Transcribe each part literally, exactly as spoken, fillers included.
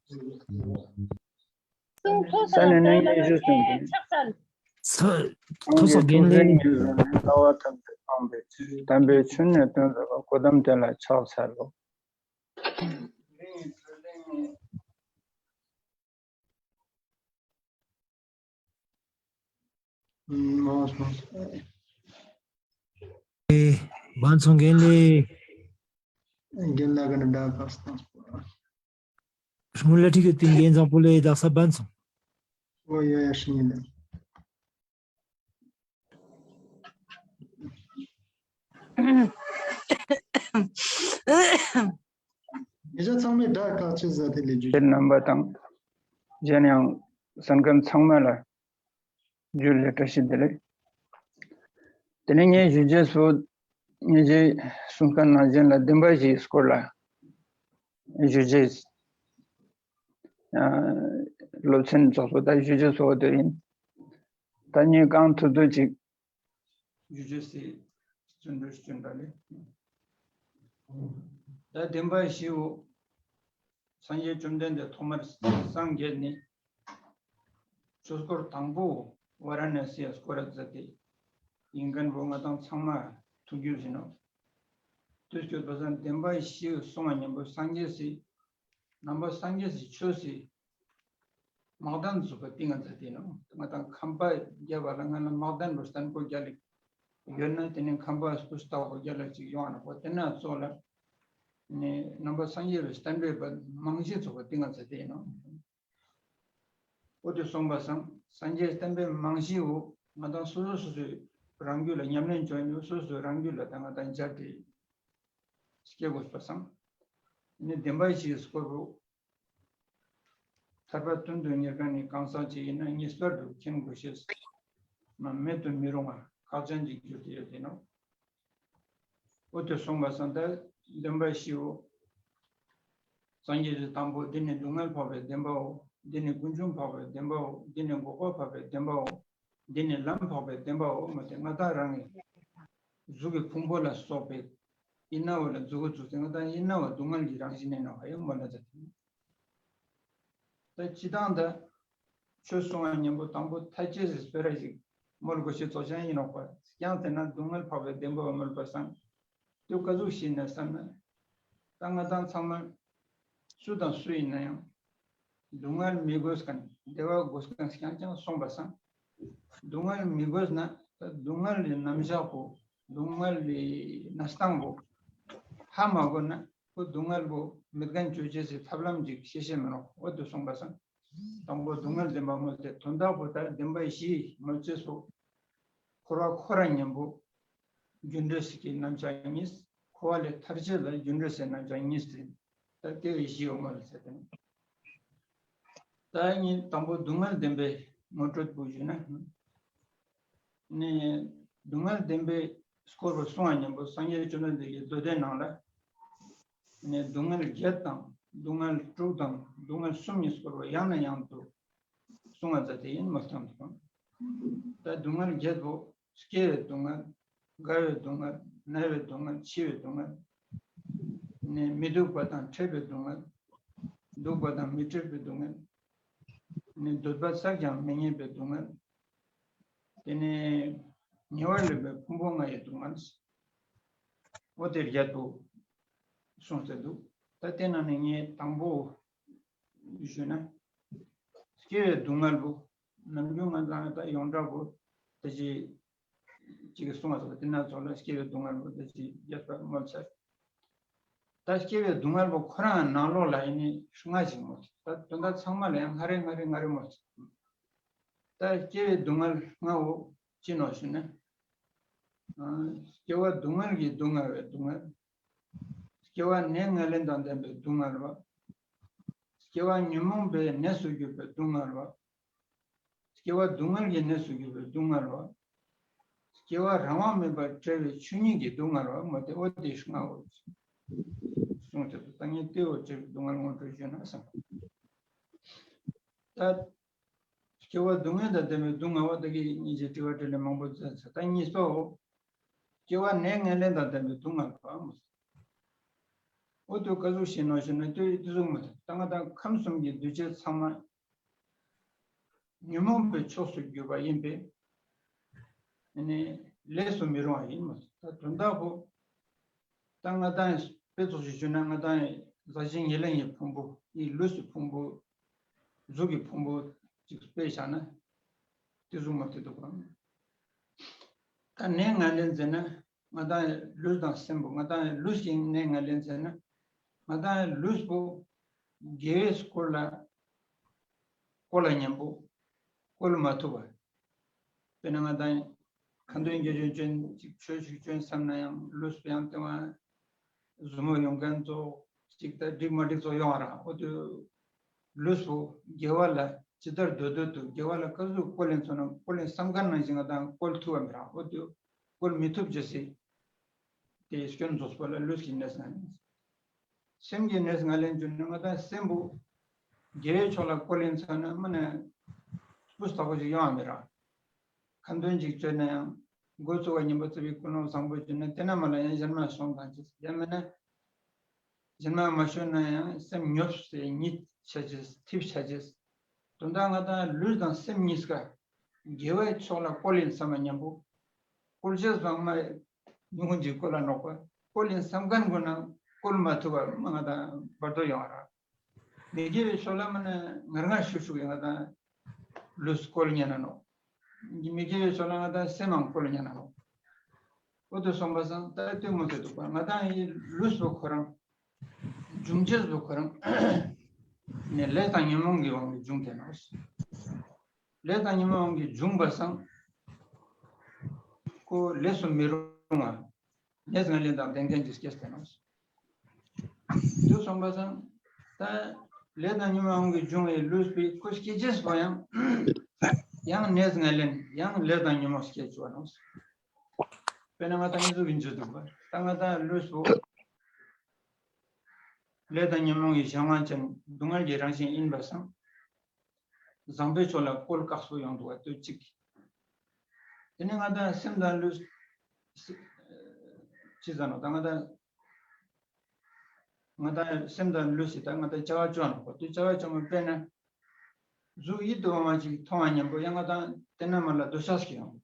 གསུང་ཐོས་ས་ནས་ནི་ཉི་ཤུ་གསུངས་ཏེ། ཕྱག་འཚལ། ཐོས་ས་རྒན་ལས། ལྟ་བ་ཐམས་ཅད་སྤངས་པའི་ཕྱིར། དམ་པའི་ཆོས་ནི་སྟོན་མཛད་པ། གོ་ཏམ་དེ་ལ་ཕྱག་འཚལ་ལོ། བན་ཚོང་རྒན་ལས། རྒན་ལགས་ཀྱི་ནི་ད་ག་སྟངས། ཧྲུང་ལ་ཁྲི་གི་ཏིང་རྒན་བཟང་པོ་ལས་དག་ས་བན་ཚོང་། ཨོ་ཡ་ཡ་ཧྲི་ཉི་ལ། ཉེ་ཆར་ཚང་མས་དགྲ་ཁག་ཆེ་ཟ་དེ་ལས་རྒྱུ། དེ་རྣམ་པ་དང་། གཞན་ཡང་གསན་མཁན་ཚང་མ་ལ་ཇུ་ལེ་བཀྲ་ཤིས་བདེ་ལེགས། དེ་ནས་ངས་ཞུ་རྒྱུ་སུ། ངས་ཀྱི་གསུང་མཁན་ནང་བཞིན་ལ་བདེན་པ་བཞིའི་སྐོར་ལ་ཞུ་རྒྱུ། ཨ། སློབ་ཚན་ཚོགས་སུ་ད་ཞུ་རྒྱུ་སོགས་དེ་ཡིན། ད་ངས་གང་ཐུབ་ཐུབ་ཅིག་ཞུ་རྒྱུ་སི་བརྩོན་འགྲུས་བསྐྱོན་པ་ལས། ད་བདེན་པ་བཞིའོ། སངས་རྒྱས་བཅོམ་ལྡན་འདས་ཐོག་མར་སངས་རྒྱས་ནས་ཆོས་སྐོར་དང་པོ་ཝཱ་ར་ཎ་སི་ཡ་སྐོར་ར་མཛད་དེ་ཡིན་མཁན་པོ་ང་དང་ཚང་མ་ཐུགས་རྒྱུས་ཡིན་ནོ། དུས་སྐྱོད་པ་སང་བདེན་པ་བཞི་གསུང་བ་ཉན་པོ་སངས་རྒྱས་སི་ནང་པ་སངས་རྒྱས་སི་ཆོས་སི་དམག་དོན་ཚུགས་པ་ཏིང་ང་མཛད་དེ་ནོ། ང་དང་ཁམས་པ་རྒྱལ་བ་ལ་ང་ལ་དམག་དོན་པོ་བསྟན་པོ་རྒྱལ་ལ་ཡོད་ན་དེ་ནས་ཁམས་པ་སྐུ་སྟག་པོ་རྒྱལ་ལ་ཅིག་ཡོང་ནོ་པོ་དེ་ན་ཚོགས་ལ་ནས་ནང་པ་སངས་རྒྱས་པའི་བསྟན་པའི་པ་རྨང་གཞི་ཚུགས་པ་ཏིང་ང་མཛད་དེ་ནོ། འོ་དེ་གསུངས་པ་སང་སངས་རྒྱས་བསྟན་པའི་རྨང་གཞིའོ། ང་དང་སོ་སོ་སོ་སོའི་རང་རྒྱུད་ལ་ཉམས་ལེན་བྱོན་ཡོད། སོ་སོའི་རང་རྒྱུད་ལ་ད་ང་དང་སྦྱར་ཏེ་སྐྱེ་དགོས་པ་སང་ནི་བདེན་པ་བཞིའི་སྐོར་པོ། ཐར་པ་དོན་དུ་གཉེར་མཁན་ནི་གང་ཟག་ཅིག་ཡིན་ན་ངེས་པར་དུ་མཁྱེན་དགོས་ཤེས་ན་མེད་དུ་མི་རུང་བ་ཁག་ཅན་ཅིག་གྱུར་ཏེ་ཡོད་དེ་ནོ། འོ་དེ་གསུངས་པ་སང་ད་བདེན་པ་བཞིའོ། སངས་རྒྱས་ཀྱི་དང་པོ་འདི་ནི་སྡུག་བསྔལ་འཕགས་པའི་བདེན་པའོ། འདི་ནི་ཀུན་འབྱུང་འཕགས་པའི་བདེན་པའོ། འདི་ནི་འགོག་པ་འཕགས་པའི་བདེན་པའོ། འདི་ནི་ལམ་འཕགས་པའི་བདེན་པའོ། མ་དེ་ང་དང་རང་གི་གཟུགས་ཀྱི་ཕུང་པོ་ལ་སོགས་པའི་ཡིན་ན་འོ་ལ་མཛུ་གུ་བཙུགས་ཏེ་ང་དང་ཡིན་ན་འོ་སྡུག་བསྔལ་གྱི་རང་བཞིན་ནས་ནོ་ཧ་ཡོད་མ་ལ་ཛ་དེ། ད་སྤྱི་བཏང་ད་ཆོས་གསུང་བ་ཉན་པོ་དང་པོ་ཐ་ཆད་སི་སྤེ་ར་ཞིག་མོལ་དགོས་ཤེས་གཙོ་ཆེན་ཡིན་ནོ་པ། ཀྱང་དེ་ན་སྡུག་བསྔལ་འཕགས་པའི་བདེན་པ་མོལ་པ་སང་དུ་ག་ཟུག་ཤེས་ན་བསམ་ན། ད་ང་དང་ཚང་མ་སུ་དང་སུ་ཡིན་ན་ཡང་སྡུག་བསྔལ་མི་དགོས་མཁན་བདེ་བ་དགོས་མཁན་རྐྱང་རྐྱང་སོང་པ་སང་། སྡུག་བསྔལ་མི་དགོས་ན་ད་སྡུག་བསྔལ་གྱི་རྣམ་གཞག་པོ་སྡུག་བསྔལ་གྱི་གནས་སྟངས་པོ་ཧ་མ་གོ་ན་ཁོ་སྡུག་བསྔལ་པོ་མེད་མཁན་བཅོ་བྱེད་སའི་ཐབས་ལམ་ཅིག་ཤེས་ཤེས་མི་རུང་འོ་དུ་སོང་པ་སང་། དང་པོ་སྡུག་བསྔལ་བདེན་པ་མོལ་ཏེ་དོན་དག་པོ་ལྟར་བདེན་པ་བཞི་མོལ་ཚེ་སོ། འཁོར་བ་འཁོར་བ་ཉམ་པོ། རྒྱུ་འབྲས་ཀྱི་རྣམ་གཞག་གཉིས། འཁོར་བ་ལས་ཐར་ཆེད་ལ་རྒྱུ་འབྲས་སའི་རྣམ་གཞག་གཉིས་ཟེར། ད་དེ་བས་བཞི་ཡོད་མ་རེད་ཟེར་ཏེ། ད་ངས་དང་པོ་སྡུག་བསྔལ་བདེན་པའི་ངོ་སྤྲོད་པོ་ཞུས་ན། ནས་སྡུག་བསྔལ་བདེན་པའི་སྐོར་བ་གསུང་བ་ཉམ་པོ་སངས་རྒྱས་བཅོམ་ལྡན་འདས་ཀྱི་མདོ་སྡེ་ནང་ལ། ནས་སྡུག་བསྔལ་བརྒྱད་དང་སྡུག་བསྔལ་དྲུག་དང་སྡུག་བསྔལ་གསུམ་གཉིས་སྐོར་བ་ཡང་ནས་ཡང་དུ་གསུང་བ་མཛད་དེ་ཡིན་མོལ་སྟངས་དང་། ད་སྡུག་བསྔལ་བརྒྱད་པོ་སྐྱེ་བའི་སྡུག་བསྔལ། རྒ་བའི་སྡུག་བསྔལ། ན་བའི་སྡུག་བསྔལ། འཆི་བའི་སྡུག་བསྔལ། ནས་མི་སྡུག་པ་དང་འཕྲད་པའི་སྡུག་བསྔལ། སྡུག་པ་དང་མི་འཕྲད་པའི་སྡུག་བསྔལ། ནས་འདོད་པ་བསགས་ཀྱང་མི་རྙེད་པའི་སྡུག་བསྔལ། དེ་ནས་ཉེ་བར་ལེན་པའི་ཕུང་པོ་ལྔ་ཡི་སྡུག་བསྔལ། འོ་དེ་བརྒྱད་པོ་གསུངས་ཏེ་འདུག་ད་དེ་ནང་ནས་ངས་དང་པོ་ཞུས་ན། སྐྱེ་བའི་སྡུག་བསྔལ་པོ། ནམ་རྒྱུན་ང་ཚང་ད་ཡོངས་གྲགས་པོ་དེ་ཅི་ཅིག་གསུང་བ་སོགས་དེ་ན་ཚོགས་ལ་སྐྱེ་བའི་སྡུག་བསྔལ་པོ་དེ་ཅི་རྒྱས་པ་མོལ་ཚར། ད་སྐྱེ་བའི་སྡུག་བསྔལ་པོ་ཁོ་རང་ནང་ལོགས་ལ་ཡིན་ནི་ལྔ་ཞིག་མོལ། ད་དོན་དག་ཚང་མ་ལ་ཡང་ལྔ་རེ་ལྔ་རེ་ལྔ་རེ་མོལ། ད་སྐྱེ་བའི་སྡུག་བསྔལ་ལྔའོ་ཅི་ནོ་ཞུ་ན། ཨ། སྐྱེ་བ་སྡུག་བསྔལ་གྱིས་སྡུག་བསྔལ་བའི་སྡུག་བསྔལ། སྐྱེ་བ་ནད་ངན་ལེན་དང་ལྡན་པའི་སྡུག་བསྔལ་བ། སྐྱེ་བ་ཉོན་མོངས་པའི་ནད་སུ་གྱུར་པའི་སྡུག་བསྔལ་བ། སྐྱེ་བ་སྡུག་བསྔལ་གྱི་ནད་སུ་གྱུར་པའི་སྡུག་བསྔལ་བ། སྐྱེ་བ་རང་དབང་མེད་པར་བྲལ་བའི་ཆོས་ཉིད་ཀྱི་སྡུག་བསྔལ་བ་མ་དེ་འོ་དེ་ལྔའོ། གསུངས་ཏེ་ད་ངས་དེའོ་ཅིར་སྡུག་བསྔལ་ངོ་སྤྲོད་ཞུས་ན་བསམ། ད་སྐྱེ་བ་སྡུག་བསྔལ་དང་ལྡན་པའི་སྡུག་བསྔལ་བ་དེ་གི་སྙིང་རྗེ་དྲི་བ་དྲིས་ལན་མང་པོ་མཛད་ཚེ་ད་གཉིས་པའོ། སྐྱེ་བ་ནད་ངན་ལེན་དང་ལྡན་པའི་སྡུག་བསྔལ་བ། འོ་དེ་ག་ཟུག་ཤེས་ནོ་ཞེ་ན་དེ་དེ་ཟུག་མ་རེད། ད་ང་དང་ཁམས་གསུམ་གྱི་འདུས་བྱས་ཚང་མ་ཉོན་མོངས་པའི་ཕྱོགས་སུ་གྱུར་པ་ཡིན་པས། ཨ་ནི་ལས་སུ་མི་རུང་བ་ཡིན་མ་རེད། ད་དོན་དག་པོ་ད་ང་དང་དཔེ་ཚོགས་ཤིག་ཞུས་ན་ང་དང་ཟག་བཅས་ཉེར་ལེན་གྱི་ཕུང་པོ་ཡི་ལུས་ཀྱི་ཕུང་པོ་གཟུགས་ཀྱི་ཕུང་པོ་ཅིག་དཔེ་བཞག་ན་དེ་ཟུག་མ་རེད་འདུག་གམ། ད་གནས་ལྔ་ལེན་ཟེར་ན། ང་དང་ལུས་དང་སེམས་པོ་ང་དང་ལུས་ཀྱི་གནས་ལྔ་ལེན་ཟེར་ན། ང་དང་ལུས་པོ་དགེ་བའི་སྐོར་ལ་བཀོལ་ལ་སྙམ་པོ་བཀོལ་མ་ཐུབ་པ། དཔེར་ན་ང་དང་ཁ་འདོན་དགེ་སྦྱོར་སྐྱོན་ཅིག་ཆོས་ཤིག་སྐྱོན་བསམ་ན་ཡང་ལུས་པོ་ཡང་དེ་བ་ཟུར་མོ་ཡོང་མཁན་ཚོ་ཅིག་ད་འགྲིག་མ་འགྲིག་ཚོ་ཡོང་བ་ར། འོ་དུ་ལུས་པོ་དགེ་བ་ལ་ཇི་ལྟར་འདོད་འདོད་དུ་དགེ་བ་ལ་ག་ཟུག་བཀོལ་ཡིན་ཚོ་ན་བཀོལ་ཡིན་བསམ་མཁན་ནང་བཞིན་ང་དང་བཀོལ་ཐུབ་པ་མི་ར། འོ་དུ་བཀོལ་མི་ཐུབ་ཅེས་སི་དེ་སྐྱོན་རྫོགས་པ་ལ་ལུས་ཀྱི་གནས་ལྔ་ཡིན། སེམས་ཀྱི་གནས་ལྔ་ལེན་རྒྱུ་ནི་ང་དང་སེམས་པོ་དགེ་བའི་ཕྱོགས་ལ་བཀོལ་ཡིན་ཚོ་ན་མ་ནས་སྤུས་དག་པོ་ཞིག་ཡོང་བ་མི་ར། ཁ་འདོན་ཅིག་བཅོས་ན་ཡང་འགོ་བཙུགས་པ་ཉིན་པ་བཙུགས་པའི་ཀུན་སློང་བཟང་པོ་བྱུང་ན་དེ་ན་མ་ལ་ཡང་གཞན་མ་ཤོང་དང་ཅི་ཡང་མིན་ན། གཞན་མ་མ་ཤོང་ན་ཡང་སེམས་ཉོབ་སེ་གཉིད་ཆ་ཅེས་ཐིབ་ཆ་ཅེས། དོན་དག་ང་དང་ལུས་དང་སེམས་གཉིས་ཀ་དགེ་བའི་ཕྱོགས་ལ་བཀོལ་ཡིན་བསམ་པ་མཉམ་པོ། བཀོལ་ཅེས་བཟང་མ་ཉུང་ངུ་ཅིག་བཀོལ་ལ་ནོག་པ། བཀོལ་ཡིན་བསམ་མཁན་ཀུན་ན་བཀོལ་མ་ཐུབ་པ་མ་ང་དང་བར་དོ་ཡོང་བ་ར། མི་དགེ་བའི་ཕྱོགས་ལ་མ་ནས་ངར་ངར་ཤུགས་ཤུགས་ཡང་ང་དང་ལུས་བཀོལ་ཉན་ན་ནོག་མི་དགེ་བའི་ཕྱོགས་ལ་ང་དང་སེམས་མང་བཀོལ་ཉན་ན་ནོག་འོ་དུ་སོང་པ་སང་ད་ལྟོས་མོ་དེ་འདུག་པ་ང་དང་ཡི་ལུས་པོ་ཁོ་རང་། འབྱུང་བྱེད་པོ་ཁོ་རང་། ནས་ལས་དང་ཉོན་མོངས་ཀྱི་དབང་གིས་འབྱུང་དེ་ནོག་ལས་དང་ཉོན་མོངས་དབང་གིས་འབྱུང་པ་སང་། ཁོ་ལས་སུ་མི་རུང་བ། གནས་ལྔ་ལེན་དང་ལྡན་མཁན་གྱི་སྐྱེས་ཏེ་ནོག་དུ་སོང་པ་སང་། ད་ལས་དང་ཉོན་མོངས་དབང་གིས་འབྱུང་བའི་ལུས་པའི་ཁོ་སྐྱེ་རྒྱུ་པོ་ཡང་། ཡང་གནས་ལྔ་ལེན་ཡང་ལས་དང་ཉོན་མོངས་སྐྱེ་བཅུག་པ་ནོག་དཔེར་ན་ང་དང་ཡིན་ཚུལ་གྱི་འཇུ་འདུག་པ་ད་ང་དང་ལུས་པོ། ལས་དང་ཉོན་མོངས་ཀྱི་གཞན་དབང་ཅན་སྡུག་བསྔལ་གྱི་རང་བཞིན་ཡིན་པ་སང་། བཟང་པོའི་ཕྱོགས་ལ་བཀོལ་དཀགས་པོ་ཡོང་འདུག་པ་དུས་གཅིག་དེ་ནས་ང་དང་སེམས་དང་ལུས། ཅི་ཟེར་ནོ་ད་ང་དང་། ང་དང་སེམས་དང་ལུས་སི་ད་ང་དང་བྱ་བ་ཅོ་ནོག་པ་དུས་བྱ་བ་ཅོ་མ་དཔེར་ན། གཟུགས་ཡིད་དུ་འོང་བ་ཅིག་མཐོང་བ་མཉམ་པོ་ཡང་ང་དང་དེ་ན་མ་ལ་འདོད་ཆགས་སྐྱེ་ཡོང་།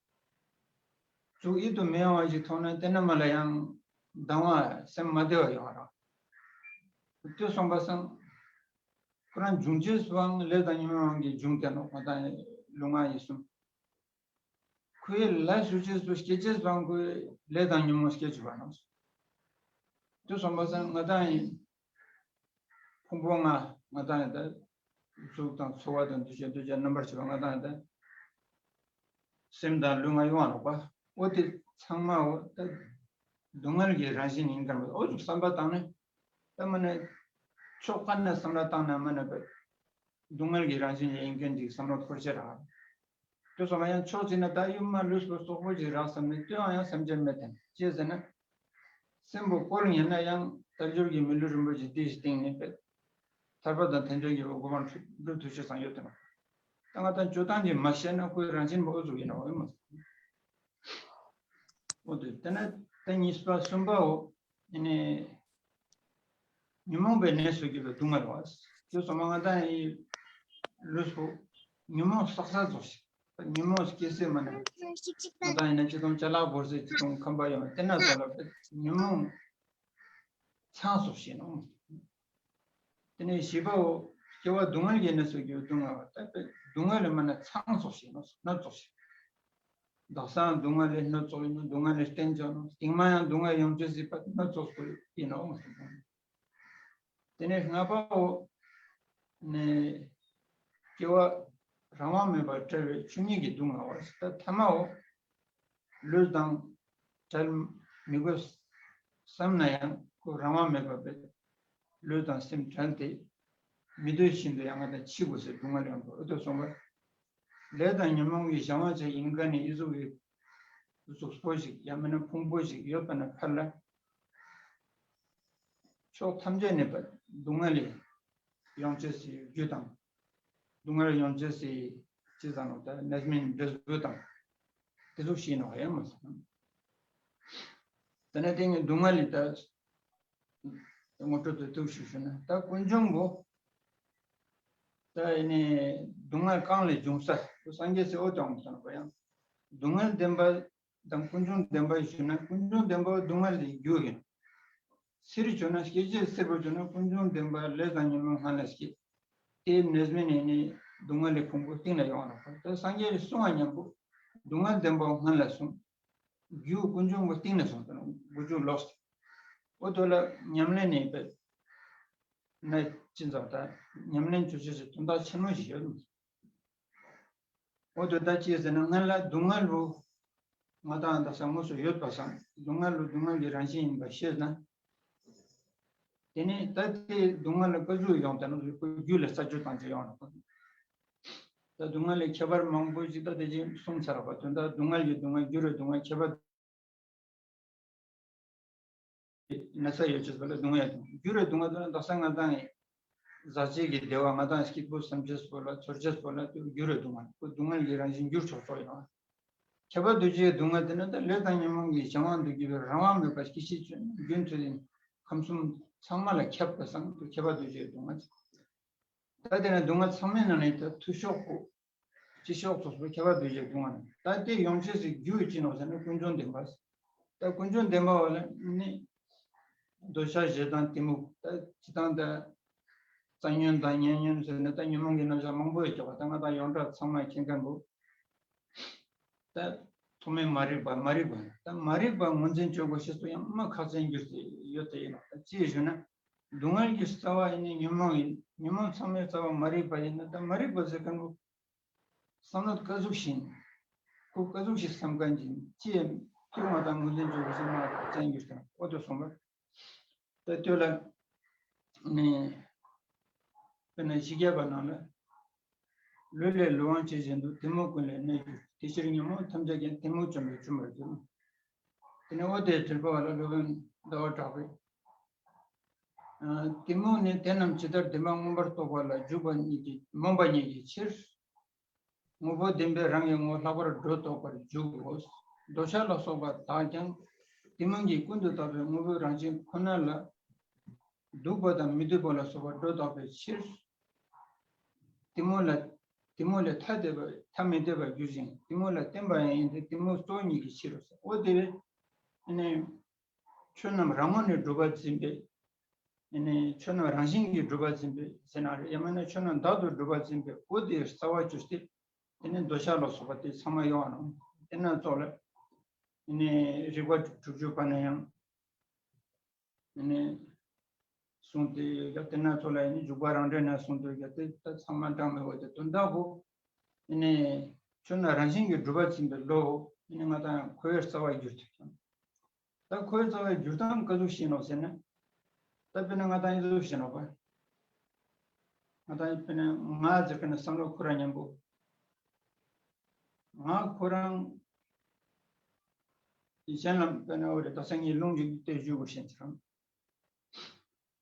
གཟུགས་ཡིད་དུ་མི་འོང་བ་ཅིག་མཐོང་ན་དེ་ན་མ་ལ་ཡང་སྡང་བ་སེམས་མ་བདེ་བ་ཡོང་བ་ར། དུ་སོང་པ་སང་། ཁོ་རང་འབྱུང་བྱེད་སུའང་ལས་དང་ཉོན་མོངས་དབང་གིས་འབྱུང་དེ་ནོག་ང་དང་ལུས་ངག་ཡིད་གསུམ། ཁོའི་ལས་ཞུགས་བྱེད་སུ་སྐྱེ་བྱེད་སུའང་ཁོའི་ལས་དང་ཉོན་མོངས་སྐྱེ་བཅུག་པ་ནོག་དུ་སོང་པ་སང་ང་དང་ཡིན། ཕུང་པོ་ལྔ་ང་དང་ཡིན་ད། གཟུགས་དང་ཚོར་བ་དང་འདུ་ཤེས་འདུ་བྱེད་རྣམ་པར་ཤེས་པ་ང་དང་ཡིན་ད། སེམས་དང་ལུས་ངག་ཡིད་དབང་ལོག་པ། འོ་དེ་ཚང་མ་འོ་ད། སྡུག་བསྔལ་གྱི་རང་བཞིན་ཡིན་གར་མ་འོ་ཅུག་བསམ་པ་བཏང་ནས། ད་མ་ནས། ཕྱོགས་ག་ནས་བསམ་བློ་བཏང་ན་མ་ནས་པ། སྡུག་བསྔལ་གྱི་རང་བཞིན་ཡིན་མཁན་གྱི་བསམ་བློ་འཁོར་ཆེ་ར། དུ་སོང་ཡང་ཕྱོགས་གཅིག་ན་ད་ཡུམ་མ་ལུས་པོ་སོག་པོ་ཅིག་རག་བསམ་ནས་དུ་ཡང་ཡང་སེམས་ཅན་མེད་དེ་ཅི་ཟེར་ན། སེམས་པོ་བཀོལ་ཉན་ན་ཡང་དལ་འབྱོར་གྱི་མི་ལུས་རིན་པོ་ཆེ་དེ་ཞིག་སྟེང་ནས་པས། ཐར་པ་དང་དལ་འབྱོར་གྱི་སྒོ་མང་འགྲུབ་ཐུབ་ཆེ་ཚང་ཡོད་དེ་ན། ད་ང་དང་བཅོས་སྟངས་ཀྱིས་མ་ཤེས་ན་ཁོའི་རང་བཞིན་མ་འོ་ཟུག་ཡིན་ན་འོ་ཡིན་མ། འོ་དེ་དེ་ན་ད་གཉིས་པ་གསུམ་པའོ། ཨ་ནི། ཉོན་མོངས་པའི་གནས་སུ་གྱུར་པའི་སྡུག་བསྔལ་བ། དེ་སོ་མ་ང་དང་ཡི་ལུས་པོ་ཉོན་མོངས་བསགས་ས་ཚོགས་ཤིག་ཉོན་མོངས་སྐྱེ་སའི་མ་ནས། ང་དང་ཡིན་ན་ཅི་དང་ཅ་ལག་བོར་སའི་ཅི་དང་ཁམས་པ་ཡོང་དེ་ན་ཚོ་ལ་ཉོན་མོངས་ཚང་ཚོགས་ཤིག་ནོ། དེ་ནས་བཞི་པའོ། སྐྱེ་བ་སྡུག་བསྔལ་གྱི་གནས་སུ་གྱུར་སྡུག་བསྔལ་བ་ལྟ་བུའི་སྡུག་བསྔལ་ལས་མ་ནས་ཚང་ཚོགས་ཤིག་ནོ་སྣ་ཚོགས་ཤིག་དག་སང་སྡུག་བསྔལ་ལས་སྣ་ཚོགས་ཡིན་ནོ་སྡུག་བསྔལ་ལས་བརྟེན་ཅོག་ནོ་སྟིང་མ་ཡང་སྡུག་བསྔལ་ཡོང་ཅེས་སྲིད་པ་སྣ་ཚོགས་སུ་ཡིན་ནོ། དེ་ནས་ལྔ་པའོ། ནས། སྐྱེ་བ་རང་དབང་མེད་པར་བྲལ་བའི་ཆོས་ཉིད་ཀྱི་སྡུག་བསྔལ་བ་ད་ཐ་མའོ། ལུས་དང་བྲལ་མི་དགོས་བསམ་ན་ཡང་ཁོ་རང་དབང་མེད་པ་བས། ལུས་དང་སེམས་བྲལ་ཏེ། མི་འདོད་བཞིན་དུ་ཡང་ང་དང་འཆི་དགོས་སའི་སྡུག་བསྔལ་ཡང་འགྲོ་ཨེ་ཐུབ་སོང་བས། ལས་དང་ཉོན་མོངས་ཀྱི་གཞན་དབང་ཅན་ཡིན་མཁན་ནི་ཨི་ཟུག་གི་གཟུགས་པོ་ཞིག་ཡང་མིན་ན་ཕུང་པོ་ཞིག་ཡོད་པ་ན་ཕར་ལ། ཕྱོགས་ཐམས་ཅད་ནས་པ་སྡུག་བསྔལ་ལས་ཡོང་ཅེས་སི་རྒྱུ་དང་། སྡུག་བསྔལ་ཡོང་ཅེས་སི་ཅི་ཟེར་ནོ་ད་གནས་མིན་འབྲས་བུ་དང་། དེ་ཚོ་ཤེས་ནོ་ཧེ་མ་སོང་། དེ་ནས་དེ་ནི་སྡུག་བསྔལ་ལས་ད། ངོ་སྤྲོད་དུ་ཐུགས་ཞུ་ཞུ་ན། ད་ཀུན་འབྱུང་པོ། ད་ཡིན་ནི་སྡུག་བསྔལ་གང་ལས་བྱུང་ས། སངས་རྒྱས་སྲས་འོ་དང་དང་པ་ཡང་། སྡུག་བསྔལ་བདེན་པ་དང་ཀུན་འབྱུང་བདེན་པ་ཞུ་ན། ཀུན་འབྱུང་བདེན་པ་སྡུག་བསྔལ་གྱི་རྒྱུ་ཡིན། སེར་བྱུང་ན་སྐྱེ་མཆེད་སེར་པོ་བྱུང་ན་ཀུན་འབྱུང་བདེན་པ་ལས་དང་ཉོན་མོངས་སྔོན་ལ་སྐྱེ། དེའི་ནད་མེད་ནས་ནི་སྡུག་བསྔལ་གྱི་ཕུང་པོ་གཏིང་ལ་ཡོང་བ་ལ། ད་སངས་རྒྱས་ཀྱིས་གསུང་བ་མཉམ་པོ་སྡུག་བསྔལ་བདེན་པ་སྔོན་ལ་སོང་། རྒྱུ་ཀུན་འབྱུང་པོ་གཏིང་ནས་སོང་དང་དགུ་བཅུ་ལོགས་སུ། འོ་དོ་ལ་ཉམས་ལེན་ནས་པས་ན་ཅི་འཛོམས་ད་ཉམས་ལེན་བྱོས་བྱོས་ཟེར་དོན་དག་ཆེན་མོ་ཞིག་ཡོད། འོ་དོ་ད་ཅི་ཟེར་ན་སྔོན་ལ་སྡུག་བསྔལ་བོ་ང་དང་ད་ས་དངོས་སུ་ཡོད་པ་སང་སྡུག་བསྔལ་བོ་སྡུག་བསྔལ་གྱི་རང་བཞིན་ཡིན་པ་ཤེས་ན། དེ་ནས་ད་དེ་སྡུག་བསྔལ་ལ་ཀ་ཟུག་ཡོང་དང་རྒྱུ་ལ་ས་བཅུ་དང་ཅི་ཡོང་ན། ད་སྡུག་བསྔལ་ལས་ཁྱད་པར་མང་པོ་ཞིག་ད་དེ་བཞིན་གསུངས་ཚར་བ་དོན་དག་སྡུག་བསྔལ་གྱི་སྡུག་བསྔལ་རྒྱུ་རུ་སྡུག་བསྔལ་ཁྱད་པར། ན་ཚ་ཡོད་ཅེས་པ་ལ་སྡུག་བསྔལ་དང་རྒྱུ་རུ་སྡུག་བསྔལ་དང་དག་ས་ང་དང་ཡིན། ཟག་བཅས་ཀྱི་བདེ་བ་ང་དང་སྐྱིད་པོ་སེམས་ཅེས་པོ་ལ་ཚོར་ཅེས་པོ་ལ་དེ་རྒྱུ་རུ་སྡུག་བསྔལ་ཁོ་སྡུག་བསྔལ་གྱི་རང་བཞིན་འགྱུར་ཆོག་ཆོག་ཡོང་། ཁྱབ་པ་འདུ་བྱེད་སྡུག་བསྔལ་དེ་ནི་ད་ལས་དང་ཉོན་མོངས་ཀྱི་གཞན་དབང་དུ་གྱུར་པའི་རང་དབང་མེད་པ་སྐྱེ་མཆེད་རྒྱུན་མཐུད་ཀྱི་ཁམས་གསུམ་ཚང་མ་ལ་ཁྱབ་པ་སང་དུ་ཁྱབ་པ་འདུ་བྱེད་སྡུག་བསྔལ། ད་དེ་ནི་སྡུག་བསྔལ་ཚང་མའི་ནང་ནས་ད་འཐུས་ཤོས་པོ། སྤྱི་ཤོས་ཚོགས་པའི་ཁྱད་པར་འདུ་བྱེད་སྡུག་བསྔལ། ད་དེ་ཡོང་ཆེད་ཀྱི་རྒྱུ་ཡི་ཅི་ནོ་ཟེར་ན་ཀུན་འབྱུང་བདེན་པ། ད་ཀུན་འབྱུང་བདེན་པ་བ་ལ་ནི་འདོད་ཆགས་ཞེ་སྡང་གཏི་མུག་ད་ཇི་ལྟར་ད་རྩ་ཉོན་དང་ཉེ་ཉོན་ཟེར་ན་ད་ཉོན་མོངས་ཀྱི་རྣམ་གཞག་མང་པོ་ཡོད་ཀྱང་བ་ད་ང་དང་ཡོངས་གྲགས་ཚང་མ་མཁྱེན་མཁན་པོ། ད་ཐོག་མའི་མ་རིག་པ་མ་རིག་པ་ད་མ་རིག་པ་ངོས་འཛིན་བྱེད་དགོས་ཤེས་སུ་ཡང་མ་ཁག་ཅན་གྱུར་ཏེ་ཡོད་དེ་ཡིན་ནོ། ད་ཅི་ཞུ་ན་སྡུག་བསྔལ་གྱི་རྩ་བ་ཡིན་ནི་ཉོན་མོངས་ཡིན། ཉོན་མོངས་ཚང་མའི་རྩ་བ་མ་རིག་པ་ཡིན་ན་ད་མ་རིག་པ་ཟེར་མཁན་པོ། བསམ་བློ་ཀ་ཟུག་བཞིན། ཁོ་ཀ་ཟུག་ཞིག་བསམ་མཁན་གྱི་ཅི་ཡང་ཁྱོད་ང་དང་ངོས་འཛིན་བྱེད་དགོས་ཤེས་མ་ཁག་ཅན་གྱུར་ཏེ་འོ་དོ་སོང་བ། ད་ལྟོས་ལ། ནི། དཔེར་ན་ཞི་རྒྱས་པ་ནང་ལ། ལུས་ལས་ལུས་དབང་ཇི་བཞིན་དུ། གཏི་མུག་ཀུན་ལས་གནས་གྱུར་ཅིག །དེ་ཕྱིར་ཉོན་མོངས་ཐམས་ཅད་ཀྱང་། གཏི་མུག་བཅོམ་པས་འཇོམས་པར་འགྱུར། དེ་ནས་འོ་དེའི་དྲིལ་བ་ལ་སློབ་དཔོན་ཟླ་བ་གྲགས་པས། ཨ། གཏི་མུག་ནི་དེ་རྣམས་ཇི་ལྟར་བདེན་པ་མངོན་པར་རྟོགས་པ་ལ་འཇུག་པ་ཉིད་ཀྱི་རྨོངས་པ་ཉིད་ཀྱི་ཕྱིར། དངོས་པོ་བདེན་པའི་རང་གི་ངོ་བོ་ལྷག་པར་སྒྲོ་འདོགས་པར་འཇུག་གོ །འདོད་ཆགས་ལ་སོགས་པ་དག་ཀྱང་། གཏི་མུག་གིས་ཀུན་ཏུ་བཏགས་པའི་དངོས་པོའི་རང་བཞིན་ཁོ་ན་ལ། སྡུག་པ་དང་མི་སྡུག་པ་ལ་སོགས་པ་སྒྲོ་བཏགས་པའི་ཕྱིར། གཏི་མུག་ལ། གཏི་མུག་ལས་ཐ་དད་པ་ཐ་མི་དད་པར་འགྱུར་ཞིང་གཏི་མུག་ལ་བརྟེན་པ་ཡང་ཡིན་ཏེ་གཏི་མུག་གཙོ་བོ་ཉིད་ཀྱི་ཕྱིར་རོ། འོ་དེ་བས། ཨ་ནི། ཆོས་རྣམས་རང་ངོས་ནས་གྲུབ་པར་འཛིན་པའི། ཨ་ནི་ཆོས་རྣམས་རང་བཞིན་གྱིས་གྲུབ་པར་འཛིན་པའི་ཟེར་ན་རེད། ཡང་མིན་ན་ཆོས་རྣམས་བདག་ཏུ་གྲུབ་པར་འཛིན་པའི་འོ་དེའི་རྩ་བ་གྱུར་ཏེ། དེ་ནི་འདོད་ཆགས་ལ་སོགས་པ་དེ་ཚང་མ་ཡོང་བ་རུང་། དེ་ན་ཙོགས་ལ། ཨ་ནི་རིགས་པ་དྲུག་ཅུ་པ་ན་ཡང་། ཨ་ནི། གསུངས་ཏེ་ཡོད་ཀྱང་དེ་ན་ཙོགས་ལ་ཨ་ནི་འཇུག་པ་རང་འགྲེལ་ན་གསུངས་ཏེ་ཡོད་ཀྱང་དེ་ད་ཚང་མ་འདྲ་མི་འོ་དེ་དོན་དག་གོ། ཨ་ནི། ཆོས་རྣམས་རང་བཞིན་གྱིས་གྲུབ་པར་འཛིན་པའི་བློ། ཨ་ནི་ང་དང་ཁོའི་རྩ་བ་གྱུར་ཏེ། ད་ཁོའི་རྩ་བའི་འགྱུར་སྟངས་ག་ཟུག་ཤེས་ནོ་ཟེར་ན། ད་དཔེར་ན་ང་དང་ཡིན་ཟུག་ཤེས་ནོ་བ། ང་དང་དཔེར་ན་ང་ཟེར་མཁན་ནི་བསམ་བློ་ཁོ་རང་མཉམ་པོ། ང་ཁོ་རང་གཞན་ལ་དཔེར་ན་འོ་རེ་ད་སང་ཉིན་ལུང་ཅིག་བལྟས་བཞུགས་དགོས་ཤེས་ཚེ་རང་།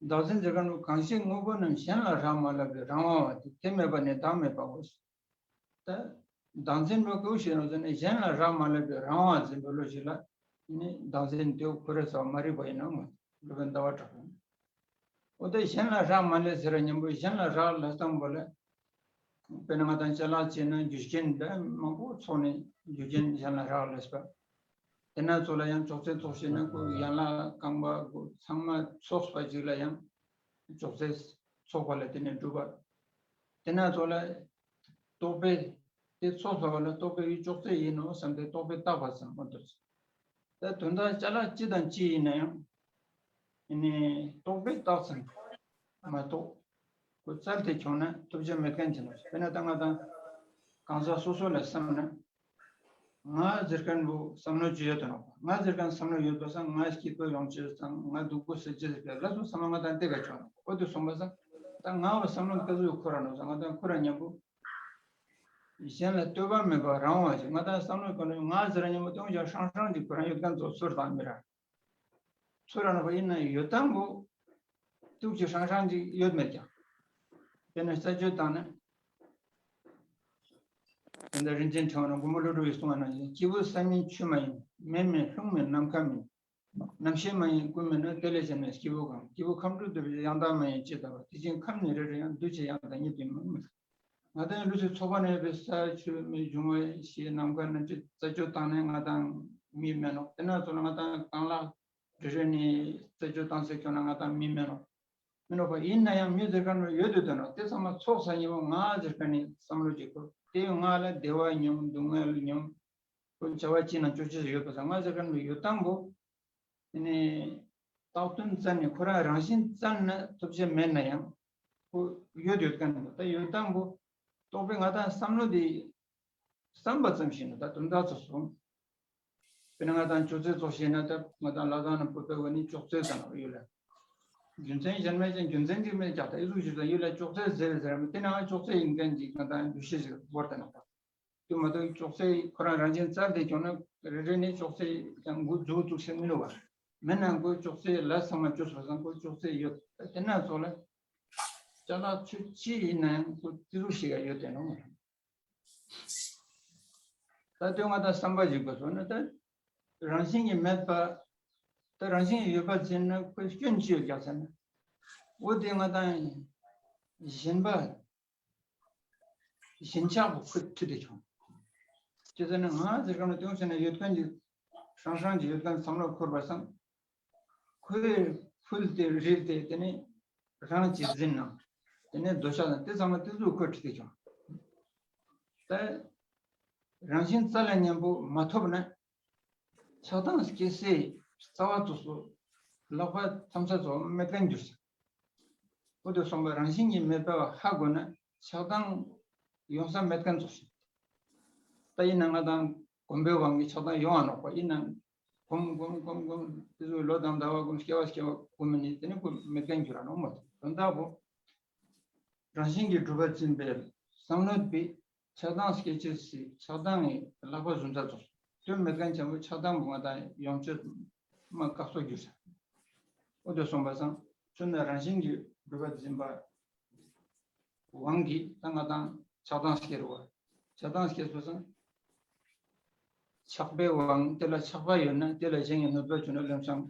བདག་འཛིན་ཟེར་མཁན་ནི་གང་ཞིག་དངོས་པོ་རྣམས་གཞན་ལ་རག་མ་ལས་པའི་རང་དབང་བ་དེ་དེ་མེད་པ་ནི་བདག་མེད་པའོ། ད། བདག་འཛིན་པ་ཀུན་ཤེས་རང་ཟེར་ནས་གཞན་ལ་རག་མ་ལས་པའི་རང་དབང་འཛིན་པའི་བློ་ཞིག་ལ་ནི་བདག་འཛིན་དེ་ཁོ་རེ་ཚོ་མ་རིག་པ་ཡིན་ནོ། སློབ་དཔོན་ཟླ་བ་གྲགས་པས། འོ་དེ་གཞན་ལ་རག་མ་ལས་ཟེར་ར་མཉམ་པོ་གཞན་ལ་རག་ལས་སྟངས་པོ་ལ། དཔེར་ན་ང་དང་ཅ་ལག་བྱས་ན་རྒྱུ་རྐྱེན་འདྲ་མང་པོ་ཚོགས་ནས་རྒྱུ་རྐྱེན་གཞན་ལ་རག་ལས་པ། དེ་ན་ཚོ་ལ་ཡང་ཅོག་ཙེ་ཚོགས་ཤེས་ན་ཁོ་ཡན་ལག་རྐང་པ་ཁོ་ཚང་མ་ཚོགས་པ་ཅིག་ལ་ཡང་། ཅོག་ཙེ་ཚོགས་པ་ལ་དེ་ནས་སྒྲུབ་པ། དེ་ན་ཚོ་ལ། རྟོག་པས། དེ་ཚོགས་པ་ལ་རྟོག་པས་ཡུལ་ཅོག་ཙེ་ཡིན་ནོ་བསམ་སྟེ་རྟོག་པས་བཏགས་པ་ཙམ་མ་གཏོགས། ད་དོན་དག་ཅ་ལག་ཅི་དང་ཅི་ཡིན་ན་ཡང་། ཨ་ནི་རྟོག་པས་བཏགས་ཙམ་མ་གཏོགས། ཁོ་བཙལ་ཏེ་ཁྱོང་ན་ཐོབ་བྱ་མེད་མཁན་ཅིག་ནོ། དཔེར་ན་ད་ང་དང་། གང་ཟག་སོ་སོ་ལ་བསམ་ན། ང་ཟེར་མཁན་པོ་བསམ་བློ་ཅི་ཡོད་དོ་ནོ། ང་ཟེར་མཁན་བསམ་བློ་ཡོད་པ་སང་ང་སྐྱིད་པོ་ཡོང་ཅེས་དང་ང་སྡུག་པོ་སེལ་ཅེས་ཟེར་ལ་སོགས་བསམ་བློ་ང་དང་དེ་ག་ཆོག་ནོ། འོ་དེ་སོང་པ་སང་ད་ང་བ་བསམ་བློ་ག་ཚོད་ཁོ་ར་ནོ་སང་ང་དང་ཁོ་ར་མཉམ་པོ། གཞན་ལ་ལྟོས་པ་མེད་པ་རང་དབང་ཞིག་ང་དང་བསམ་བློ་ག་ནོ་ང་ཟེར་མཉམ་པོ་སྟོང་ཞག་ཧྲང་ཧྲང་གི་ཁོ་རང་ཡོད་མཁན་ཚོ་ཚུར་དང་མི་ར། ཚུར་ར་ནོ་བ་ཡིན་ན་ཡོད་དམ་པོ། ཏུག་ཅིག་ཧྲང་ཧྲང་ཅིག་ཡོད་མེད་ཀྱང་། དཔེར་ན་ས་ཆོད་བཏང་ན། དེ་འདྲ་རིན་ཆེན་ཕྲེང་བ་ན་མགོན་པོ་ཀླུ་སྒྲུབ་ཀྱིས་གསུངས་པ་ནང་བཞིན་སྐྱེས་བུ་ས་མིན་ཆུ་མ་ཡིན། མེ་མིན་རླུང་མིན་ནམ་མཁའ་མིན། རྣམ་ཤེས་མ་ཡིན་ཀུན་མེད་ན། དེ་ལས་གཞན་མེད་སྐྱེས་བུ་གང་། སྐྱེས་བུ་ཁམས་དྲུག་འདུས་པའི་ཡང་དག་མ་ཡིན་ཅི་ལྟ་བ། དེ་བཞིན་ཁམས་ནི་རེ་རེ་ཡང་། འདུས་བྱས་ཡང་དག་ཉིད་དུ་མིན། ང་དང་ལུས་སུ་ཚོགས་པ་ནས་པའི་ས་ཆུ་མེ་འབྱུང་བ་ཞེས་ནམ་མཁའ་རྣམ་འབྱེད་རྩད་གཅོད་བཏང་ནས་ང་དང་མི་མེད་ནོ། དེ་ན་ཚོ་ལ་ང་དང་རྐང་ལག་རེ་རེ་ནས་རྩད་གཅོད་བཏང་ཟེར་ཁྱོད་ན་ང་དང་མི་མེད་ནོ། མི་ནོ་པ་ཡིན་ན་ཡང་མི་ཟེར་མཁན་མི་ཡོད་དུ་དོན་ནོ། དེ་ཚང་མ་ཚོགས་ས་ཉིན་མོ་ང་ཟེར་མཁན་ནི་བསམ་བློ་གཅིག་གོ། དེ་ང་ལ་བདེ་བ་མྱོང་སྡུག་བསྔལ་མྱོང་། ཁོ་བྱ་བ་ཅི་ན་ཅོ་ཅེས་ཡོད་པ་སང་ང་ཟེར་མཁན་མི་ཡོད་དང་པོ། ནི་རྟགས་དོན་བཙལ་ནས་ཁོ་རང་རང་བཞིན་བཙལ་ན་ཐོབ་བྱ་མེད་ན་ཡང་ཁོ་ཡོད་ཡོད་མཁན་མི་ད་ཡོད་དང་པོ། རྟོག་པས་ང་དང་བསམ་བློ་དེ་བསམ་པ་ཙམ་ཞིག་ན་ད་དོན་དག་ཚོ་སོང་། དཔེར་ན་ང་དང་ཅོག་ཙེ་ཚོགས་ཤེས་ན་ད་ང་དང་ལ་དྭགས་ན་བོད་པའི་འོ་ནི་ཅོག་ཙེ་ཙམ་ཡོད་ལ། རྒྱུ་མཚན་གཞན་མེད་ཅན་རྒྱུ་མཚན་གཅིག་མེད་ཀྱང་ད་ཨི་ཟུག་ཞིག་ད་ཡོད་ལ་ཅོག་ཙེ་ཟེར་ཟེར་མི་དེ་ན་ཅོག་ཙེ་ཡིན་མཁན་གྱི་ང་དང་འདུ་ཤེས་ཤིག་བོར་ད་ནོ། དེ་མ་གཏོགས་ཅོག་ཙེ་ཁོ་རང་རང་བཞིན་བཙལ་ཏེ་བྱུང་ན་རེ་རེ་ནས་ཅོག་ཙེ་ཀྱང་འགོ་འཛུགས་འཛུགས་ཤིག་མི་འདུག་བ། མེད་ན་ཁོ་ཅོག་ཙེ་ལ་ཚང་མ་བཅོས་སོང་ཙང་ཁོ་ཅོག་ཙེ་ཡོད། དེ་ན་ཚོ་ལ་ཅ་ལག་ཚུལ་ཅི་ཡིན་ན་ཡང་ཁོ་ཏི་རུ་ཞིག་ཡོད་དེ་ནོ། ད་དེ་ང་དང་བསམ་པ་ཞིག་པ་སོང་ན་ད་རང་བཞིན་གྱིས་མེད་པ། ད་རང་བཞིན་གྱིས་ཡོད་པ་ཟེར་ན་ཁོའི་སྐྱོན་ཅི་ཡོད་ཀྱང་ཟེར་ན། འོ་དེ་ང་དང་ཞེན་པ། ཞེན་ཆགས་པོ་ཁོ་ཁྲིད་དེ་བྱུང་། ཅི་ཟེར་ན་ང་ཟེར་ག་ན་དོན་ཟེར་ན་ཡོད་མཁན་གྱི་ཧྲང་ཧྲང་གྱི་ཡོད་མཁན་བསམ་བློ་འཁོར་བ་སང་། ཁོས་ཕུལ་ཏེ་རིལ་ཏེ་དེ་ནས་རང་གཅེས་འཛིན་ནམ། དེ་ནས་འདོད་ཆགས་དང་དེ་ཚང་མ་དེ་ཚོ་ཁོ་ཁྲིད་དེ་བྱུང་། ད་རང་བཞིན་རྩ་ལས་མཉམ་པོ་མ་ཐོབ་ན། ཆགས་སྡང་སྐྱེ་སའི་རྩ་བ་དེ་ཚོ་ལག་པ་མཚམས་ས་ཚོ་མེད་མཁན་འགྱུར་ཟེར། འོ་དེ་སོང་པ་རང་བཞིན་གྱིས་མེད་པ་ཧ་གོ་ན་ཆགས་སྡང་ཡོང་ས་མེད་མཁན་ཚོ་ཞིག་ད་ཡིན་ན་ང་དང་གོམས་པའི་དབང་གིས་ཆགས་སྡང་ཡོང་བ་ནོག་པ་ཡིན་ན། གོམས་གོམས་གོམས་གོམས་དེ་ཚོ་ལོ་དང་ཟླ་བ་གོམས་སྐྱེ་བ་སྐྱེ་བ་གོམས་ནས་དེ་ནི་ཁོ་མེད་མཁན་འགྱུར་ར་ནོག་མ་དོན་དག་པོ། རང་བཞིན་གྱིས་གྲུབ་པ་འཛིན་པའི་བསམ་བློ་དེ་ཆགས་སྡང་སྐྱེ་ཅེས་སི་ཆགས་སྡང་གི་ལག་པ་བཟུང་ཚར་ཚོ། དོན་མེད་མཁན་ཆེན་པོ་ཆགས་སྡང་པོ་ང་དང་ཡོང་ཆེད་མ་བཀག་སོ་འགྱུར་ས། འོ་དེ་སོང་པ་སང་ཆུ་ནི་རང་བཞིན་གྱིས་གྲུབ་པ་འཛིན་པ། དབང་གིས་ད་ང་དང་ཆགས་སྡང་སྐྱེ་རུ་བ། ཆགས་སྡང་སྐྱེ་སོ་སང་། ཆགས་པའི་དབང་དེ་ལ་ཆགས་པ་ཡོད་ན་དེ་ལ་གཞན་གྱི་གནོད་པ་བྱུང་ན་ལམ་སང་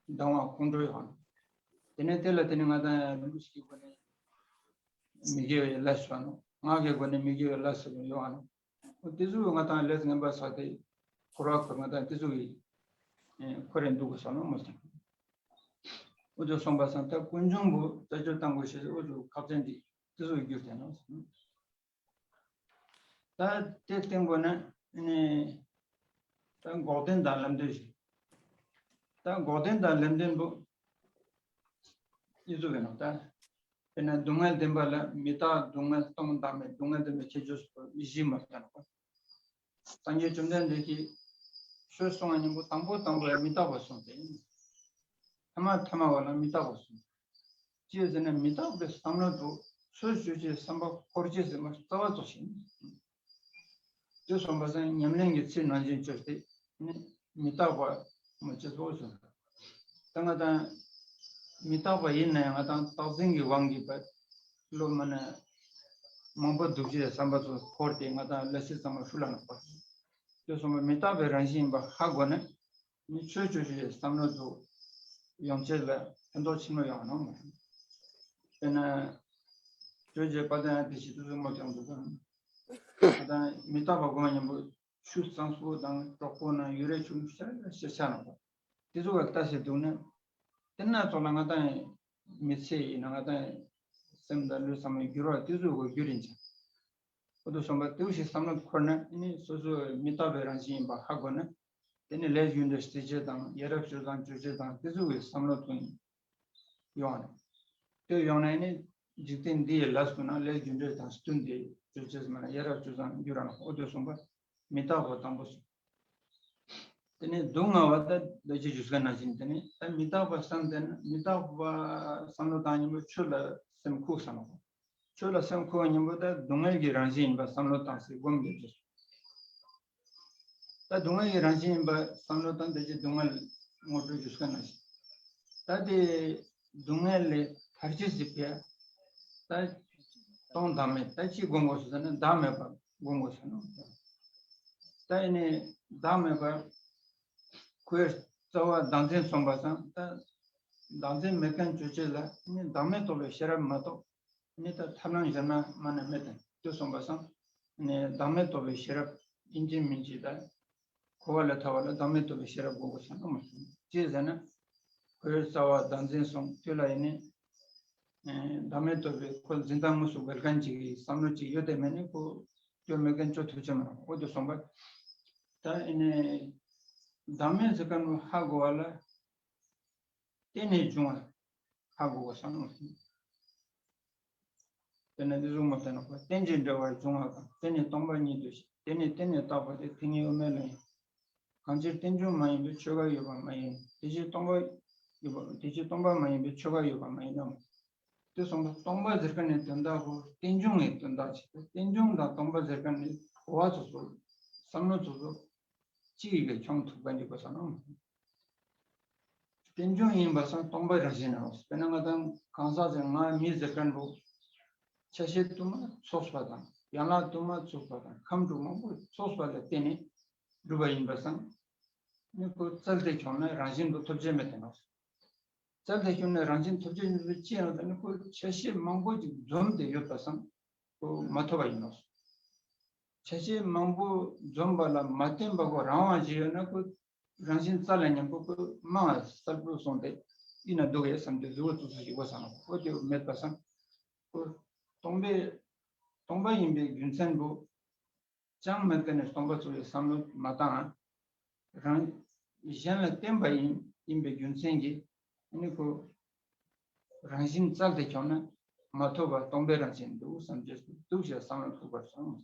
སྡང་བ་ཁོང་ཁྲོ་ཡོང་། དེ་ནས་དེ་ལ་དེ་ནས་ང་དང་རིན་པོ་ཆེ་གི་སྒོ་ནས་མི་དགེ་བའི་ལས་སུ་ནོ། ངག་གི་སྒོ་ནས་མི་དགེ་བའི་ལས་སུ་ཡོང་ནོ། དེ་ཚོ་ང་དང་ལས་ངན་པ་བསགས་ཏེ་འཁོར་བ་འཁོར་ང་དང་དེ་ཚོ་གི་འཁོར་རེ་འདུག་གོ་སོང་ནོ་མ་སོང་། འོ་དེ་སོང་པ་སང་ད་ཀུན་འབྱུང་པོ་རྩད་གཅོད་བཏང་དགོས་ཞེས་འོ་དེ་ཁག་ཅན་དེ་དེ་ཚོ་གི་རྒྱུ་དེ་ནོ། ད་དེ་སྟེང་པོ་ནི་ནི་ད་འགོག་བདེན་དང་ལམ་བདེན་ཞིག་ད་འགོག་བདེན་དང་ལམ་བདེན་པོ་ཡིན་ཚུལ་བས་ནོ། ད་དཔེར་ན་སྡུག་བསྔལ་བདེན་པ་ལ་མི་རྟག་སྡུག་བསྔལ་སྟོང་བདག་མེད་སྡུག་བསྔལ་བདེན་པའི་ཁྱད་ཆོས་སུ་གཞི་མ་ལྟ་ནོ། སངས་རྒྱས་བཅོམ་ལྡན་འདས་ཀྱིས་ཆོས་གསུང་བ་ཉིན་པོ་དང་པོ་དང་པོ་ཡང་མི་རྟག་པ་གསུངས་ཏེ། ཐ་མ་ཐ་མ་བ་ལ་མི་རྟག་པ་གསུངས། ཅི་ཟེར་ན་མི་རྟག་པའི་བསམ་བློ་དུ་ཆོས་ཞུ་ཅེས་བསམ་པ་འཁོར་ཅེས་ཟེར་མ་རྩ་བ་ཙོགས་ཤིང་། དེ་སོང་པ་སང་ཉམས་ལེན་གྱི་ཚིག་ནང་བཞིན་བཅོས་ཏེ་ནི་མི་རྟག་པ་མ་བཅོས་པོ་གསུངས། ད་ང་དང་མི་རྟག་པ་ཡིན་ན་ཡང་ང་དང་རྟག་འཛིན་གྱི་དབང་གིས་པ་བློ་མ་ན་མང་པོ་སྡུག་ཅེས་བསམ་པ་ཚོ་འཁོར་ཏེ་ང་དང་ལས་ཤིག་ཚང་མ་ཤུལ་ལ་ནོག་པ། དེ་སོང་པ་མི་རྟག་པའི་རང་བཞིན་ཡིན་པ་ཧ་གོ་ན། ནི་ཆོས་སྤྱོད་ཀྱི་བསམ་བློ་དུ་ཡོང་ཆེད་ལ་ཕན་ཐོགས་ཆེན་མོ་ཡོང་ནོ་མ་རེད། དཔེར་ན་ཆོས་རྗེ་དཔལ་ལྡན་ཨ་ཏི་ཤི་ཏུ་སུ་མོ་ཀྱང་འདུག་གམ། ད་མི་རྟག་པ་སྒོམ་ཉམས་པོ་ཆུ་གཙང་པོ་དང་གྲོགས་པོ་ན་ཡུ་རེ་ཆུང་ཆ་ཤེས་ཆ་ནོ་པ། དེ་ཚོ་བ་ལྟ་ཞིག་འདུག་ན། དེ་ན་ཚོ་ལ་ང་དང་མི་ཚེ་ཡིན་ན་ང་དང་སེམས་དང་ལུས་བསམ་བློ་འགྱུར་བ་དེ་ཚོ་གོ་རྒྱུ་རིན་ཆེན། འོ་དེ་སོང་པ་དེའུ་ཞིག་བསམ་བློ་འཁོར་ན་ནི་སོ་སོ་མི་རྟག་པའི་རང་བཞིན་ཡིན་པ་ཧ་གོ་ན། དེ་ནི་ལས་རྒྱུ་འབྲས་སྲིད་བྱེད་དང་ཡ་རབས་སྤྱོད་བཟང་སྤྱོད་བྱེད་དང་དེ་ཚོ་གི་བསམ་བློ་ཐོན་ཡོང་བ་རེད། དེ་ཡོང་ན་ནི་འཇིག་རྟེན་འདི་ཡི་ལས་སུ་ན་ལས་རྒྱུ་འབྲས་དང་བསྟུན་ཏེ་སྤྱོད་བྱེད་མ་ན་ཡ་རབས་སྤྱོད་བཟང་འགྱུར་ར་ནོ། འོ་དེ་སོང་པ་མི་རྟག་པ་དང་པོ་སོང་། དེ་ནས་སྡུག་བསྔལ་བ་ད་ལས་ཀྱི་རྒྱུ་སྐར་ནང་བཞིན་དེ་ནས་ད་མི་རྟག་པ་བསམ་དེ་ན་མི་རྟག་པ་བསམ་བློ་བཏང་ཉིན་མོ་ཆོས་ལ་སེམས་ཁུག་བསམ་བློ། ཆོས་ལ་སེམས་ཁུག་ཉིན་མོ་ད་སྡུག་བསྔལ་གྱི་རང་བཞིན་ཡིན་པ་བསམ་བློ་བཏང་སའི་སྒོམ་ལས་བྱེད། ད་སྡུག་བསྔལ་གྱི་རང་བཞིན་ཡིན་པ་བསམ་བློ་བཏང་དེ་ཅི་སྡུག་བསྔལ་ངོ་སྤྲོད་རྒྱུ་སྐར་ནང་བཞིན། ད་དེ་སྡུག་བསྔལ་ལས་ཐར་ཅེས་ཟིག་ཕེ། ད་སྟོང་བདག་མེད་ད་ཅི་སྒོམ་དགོས་སོ་ཟེར་ན་བདག་མེད་པ་སྒོམ་དགོས་ཟེར་ནོ། ད་ཡིན་ནས་བདག་མེད་པ་ཁོའི་རྩ་ རྩ་བ་བདག་འཛིན་སོང་པ་སང་ད། བདག་འཛིན་མེད་མཁན་བཅོ་བྱེད་ལ་ནི་བདག་མེད་རྟོགས་པའི་ཤེས་རབ་མ་གཏོགས་ནི་ད་ཐབས་ལམ་གཞན་མ་མ་ནི་མེད་དེ་དུ་སོང་པ་སང་ནི་བདག་མེད་རྟོགས་པའི་ཤེས་རབ་ཡིན་གཅིག་མིན་གཅིག་ད། འཁོར་བ་ལས་ཐར་བ་ལ་བདག་མེད་རྟོགས་པའི་ཤེས་རབ་དགོས་པ་སང་ནི་མ་སོང་ཅི་ཟེར་ན། ཁོའི་རྩ་བ་བདག་འཛིན་སོང་དུས་ལ་ཡིན་ནི། བདག་མེད་རྟོགས་པའི་ཁོ་འཛིན་སྟངས་དངོས་སུ་འགལ་མཁན་ཅིག་གི་བསམ་བློ་ཅིག་ཡོད་དེ་མེད་ནི་ཁོ་སྐྱོ་མེད་མཁན་སྐྱོ་ཐུབ་ཀྱི་མ་རེད། འོ་དེ་སོང་པ། ད་ཨེ་ནས་བདག་མེད་ཟེར་མཁན་ནི་ཧ་གོ་བ་ལ་བརྟེན་ནས་བྱུང་བ་ཧ་གོ་བ་བསམ་བློ་ཞིག་དེ་ནས་འདི་གཟུགས་མ་བརྟེན་ནོ་རྟེན་ཅིང་འབྲེལ་བར་འབྱུང་བ་དང་། དེ་ནི་སྟོང་པ་ཉིད་དུ་ཞེས། དེ་ནི་བརྟེན་ནས་བཏགས་པ་སྟེ། དེ་ཉིད་དབུ་མའི་ལུགས་ཡིན། གང་ཕྱིར་རྟེན་འབྱུང་མ་ཡིན་པའི་ཆོས་འགའ་ཡོད་པ་མ་ཡིན། དེ་ཕྱིར་སྟོང་པ་ཡོད་པ། དེ་ཕྱིར་སྟོང་པ་མ་ཡིན་པའི་ཆོས་འགའ་ཡོད་པ་མ་ཡིན་ནམ། དེ་སོང་པ་སྟོང་པ་ཟེར་མཁན་ནི་དོན་དག་གོ་རྟེན་འབྱུང་གི་དོན་དག་ཅིག་རྟེན་འབྱུང་དང་སྟོང་པ་ཟེར་མཁན་ནི་གོ་བ་སོ་སོ་བསམ་བློ་སོ་སོ་གཅིག་ཡི་གེ་འཁྱོངས་ཐུབ་པ་འདི་གོ་ས་ནང་རྟེན་འབྱུང་ཡིན་པ་སང་སྟོང་པའི་རང་བཞིན་ནོ། དཔེར་ན་ང་དང་གང་ཟག་ཅིག་ང་མི་ཟེར་མཁན་པོ་ཆ་ཤས་དུ་མ་ཚོགས་པ་དང་ཡན་ལག་དུ་མ་ཚོགས་པ་དང་ཁམས་དྲུག་མང་པོ་ཚོགས་པ་ལ་བརྟེན་ནས་གྲུབ་པ་ཡིན་པ་སང་ནི་ཁོ་བཙལ་ཏེ་ཁྱོང་ན་རང་བཞིན་དུ་ཐོབ་བྱེད་མེད་དེ་ནོ། བཙལ་ཏེ་ཁྱོང་ན་རང་བཞིན་ཐོབ་བྱེད་མེད་པའི་ཅི་ཡང་ད་ནི་ཁོ་ཆ་ཤས་མང་པོ་ཅིག་འཛོམས་ཏེ་ཡོད་པ་སང་ཁོ་མ་ཐོབ་པ་ཡིན་ནོ། ཆ་ཤས་མང་པོ་འཛོམས་པ་ལ་མ་བརྟེན་པ་ཁོ་རང་དབང་ཞིག་ཡོད་ན་ཁོ་རང་བཞིན་རྩ་ལས་ཉམས་པོ་ཁོ་མང་བ་གསལ་པོ་སོང་སྟེ་ཡིན་ན་འདུག་ཡས་བསམ་སྟེ་གཟུགས་པོ་ཙུག་ཙུག་ཞིག་གོ་ས་ནོ། ཁོ་དེ་མེད་པ་སང་ཁོ་སྟོང་པའི་སྟོང་པ་ཡིན་པའི་རྒྱུ་མཚན་པོ་ཅང་མེད་མཁན་ནི་སྟོང་པ་ཙུག་ཡས་བསམ་བློ་མ་བཏང་། རང་གཞན་ལ་བརྟེན་པ་ཡིན་ཡིན་པའི་རྒྱུ་མཚན་གྱིས་ནི་ཁོ་རང་བཞིན་བཙལ་ཏེ་ཁྱོང་ན་མ་ཐོབ་པ་སྟོང་པའི་རང་བཞིན་འདུག་བསམ་རྗེས་སུ་འདུག་ཞེས་བསམ་བློ་ཐུག་པར་སོང་།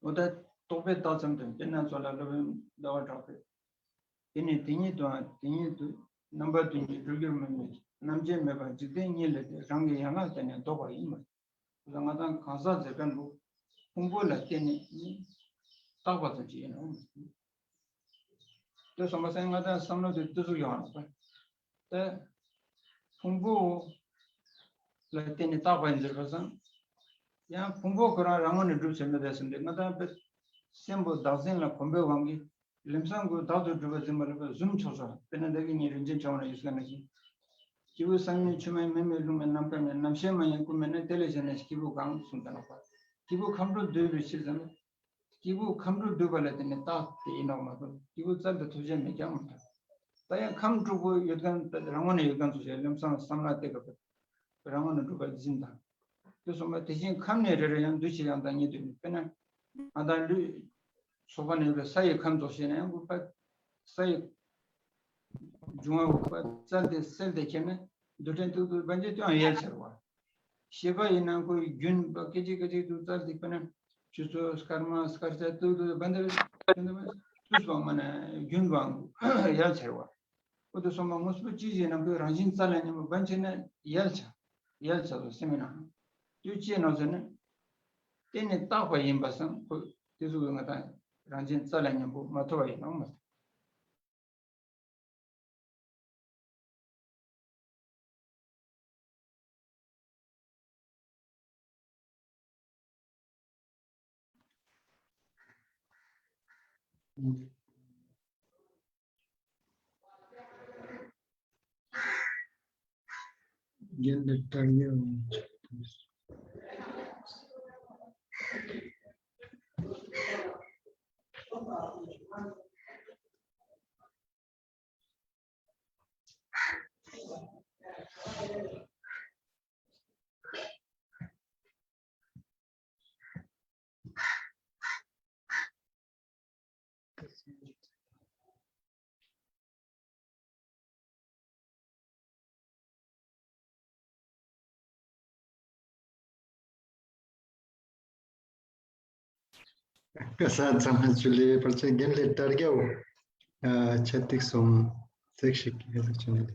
འོ་ད་རྟོག་པས་བཏགས་ཙམ་དུ་དཔེར་ན་ཚོ་ལ་སློབ་དཔོན་ཟླ་བ་གྲགས་པས། དེ་ནི་དེ་ཉིད་དུའང་དེ་ཉིད་དུ་རྣམ་པ་དོན་གྱི་སྒྲུབ་རྒྱུར་མི་དམིགས། རྣམ་བཅད་མེད་པར་འཇིག་རྟེན་གཉིས་ལས་ཏེ་རང་གི་ཡན་ལག་བརྟེན་ནས་ལྡོག་པ་ཡིན་མོད། ང་དང་གང་ཟག་ཟེར་མཁན་པོ་ཕུང་པོ་ལ་བརྟེན་ནས་ནི་བཏགས་པ་ཙམ་ཞིག་ཡིན་ནོ། དེ་སོང་པ་སང་ང་དང་བསམ་བློ་དེ་ཏུ་ཟུག་ཡོང་བ་ལ་ད་ཕུང་པོ་ལ་བརྟེན་ནས་བཏགས་པ་ཡིན་ཟེར་བ་སང་ཡང་ཕུང་པོ་ཁོ་རང་རང་ངོས་ནས་གྲུབ་ཟེར་མི་རེད་ཟེར་ཏེ་ང་དང་པའི་སེམས་པོ་བདག་འཛིན་ལ་གོམས་པའི་དབང་གིས་ལམ་སང་ཁོ་བདག་ཏུ་གྲུབ་པ་འཛིན་པ་ལ་བཟུང་ཆོག་ཆོག་དཔེར་ན་བདག་གི་ཉིད་རིན་ཆེན་ཕྲེང་བ་ན་ཡོད་ས་ན་ཞིང་། སྐྱེས་བུ་བསམ་ཡས་མཆོག་མིན་མི་མེད་ལྷུང་བའི་ནམ་མཁའ་མིན། རྣམ་ཤེས་མ་ཡིན་སྐུ་མེད་ན། དེ་ལས་གཞན་ན་སྐྱེས་བུ་གང་གསུངས་ཏེ་ནོ། སྐྱེས་བུ་ཁམས་དྲུག་འདུས་པའི་ཕྱིར་ཟེར་ན། སྐྱེས་བུ་ཁམས་དྲུག་འདུས་པ་ལ་བརྟེན་ནས་བཏགས་ཏེ་ཡིན་ནོ་མ་གཏོགས་སྐྱེས་བུ་བཙལ་དུ་ཐུབ་བྱ་མེད་ཀྱང་མ་གཏོགས། ད་ཡང་ཁམས་དྲུག་པོ་ཡོད་མཁན་རང་ངོས་ནས་ཡོད་མཁན་ཚོ་ཞིག་ལམ་སང་བསམ་བློ་གཏད་དགོས་པ། རང་ངོས་ནས་གྲུབ་པ་འཛིན་དང་། དེ་སོང་པ་དེ་བཞིན་ཁམས་ནས་རེ་རེ་ཡང་འདུ་བྱེད་ཡང་དག་ཉིད་དུ་ནི་དཔེར་ན། ང་དང་ལུས་ཚོགས་པ་ནས་ཡོད་པའི་ས་ཡི་ཁམས་ཚོགས་ཞེས་ན་ཡང་ཁོ་པ། ས་ཡི་འབྱུང་བ་པ་བཙལ་ཏེ་སེལ་ཏེ་ཁྱེར་ན་རྡུལ་ཕྲན་ཏུག་ཏུ་བན་ཅི་ཀྱང་ཡལ་ཆེར་བ། ཤེས་པ་ཡིན་ན་ཁོ་ཡི་རྒྱུན་པ་སྐད་ཅིག་སྐད་ཅིག་ཏུ་བཙལ་ཏེ་དཔེར་ན་ཆུ་ཚོད་སྐར་མ་སྐར་ཆ་ཏུག་ཏུ་བན་དེ་བན་དེ་བན་དུས་པ་མ་ན་རྒྱུན་པའང་ཡལ་ཆེར་བ། འོ་དེ་སོང་པ་དངོས་པོ་ཅི་ཞིག་ནམ་པའི་རང་བཞིན་རྩ་ལས་ཉམས་པ་བན་ཆེ་ན་ཡལ་ཆ། ཡལ་ཆ་དོ་སེམས་ནང་དུས་ཅི་ནོ་ཟེར་ན། བརྟེན་ནས་བཏགས་པ་ཡིན་པ་སང་ཁོ་དེ་ཚོ་གི་ང་དང་རང་བཞིན་རྩ་ལས་ཉམས་པོ་མ་ཐོབ་པ་ཡིན་ནོ་མ། རྒན་ལགས་དྲ་རྒྱ་འོང་། བཀའ་ས་ཚང་མ་ཇུ་ལེ་བར་ཆད་རྒན་ལས་དྲ་རྒྱའོ། ཆ་ཏིག་སོང་ཚེག་ཞིག་ཡ་ལ་ཆུང་ལེ།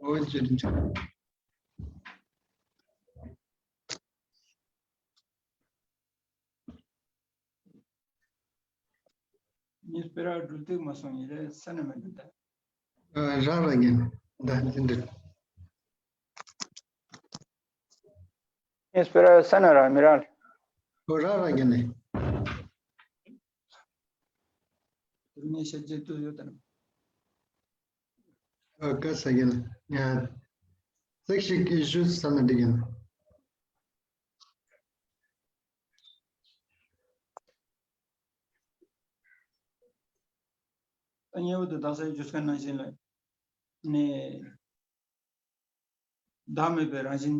ཨོ་ཅི་རིན་ཆེན། ངས་སྤེ་ར་འགྲུལ་སྟེགས་མ་སོང་ཡིན་རེད་ས་ན་མི་འགྲུལ་ད། ཨ། རང་རང་ཡིན་ད་འདི་འདི། ངས་སྤེ་ར་ས་ན་ར་མི་ར། ཨོ་རང་རང་ཡིན་ནི། དེ་ངས་བཤད་རྒྱུ་དུ་ཡོད་དམ། ཨ། ཀ་ས་ཡིན་ཡ། ཚིག་ཞིག་གིས་ཞུས་ས་ན་འགྲིག་ཡིན། ད་ཉེ་བོ་དེ་དག་ས་རྒྱུ་སྐད་ནང་བཞིན་ལ་ནས། བདག་མེད་པའི་རང་བཞིན་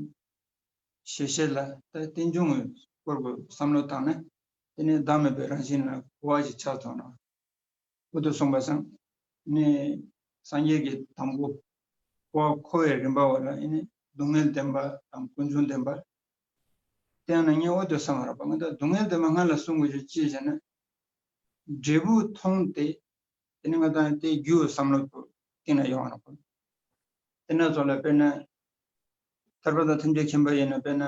ཞེས་བཤད་ལ་ད་རྟེན་འབྱུང་གི་སྐོར་བུ་བསམ་བློ་བཏང་ནས། དེ་ནས་བདག་མེད་པའི་རང་བཞིན་ལ་གོ་བ་ཞིག་ཆགས་ཐུབ་ན། འུ་དུ་གསུངས་པ་སང་ནས་སངས་རྒྱས་ཀྱི་དང་པོ་གོ་བ་འཁོར་བའི་རིམ་པ་བ་ལ་ཨེ་ནི་སྡུག་བསྔལ་བདེན་པ་དང་ཀུན་འབྱུང་བདེན་པ། དེ་ཡང་ན་ངས་འུ་དུ་བསམ་པ་ར་པ་ང་ད་སྡུག་བསྔལ་བདེན་པ་ང་ལ་གསུང་དགོས་ཞེས་ཅི་བྱས་ན། འབྲས་བུ་མཐོང་སྟེ། དེ་ནི་ང་དང་དེ་རྒྱུ་བསམ་བློ་བཏང་ན་ཡོང་བ་རེད། དེ་ན་ཚོ་ལ་དཔེར་ན། ཐར་པ་དང་ཐམས་ཅད་མཁྱེན་པ་ཡིན་ན་དཔེར་ན།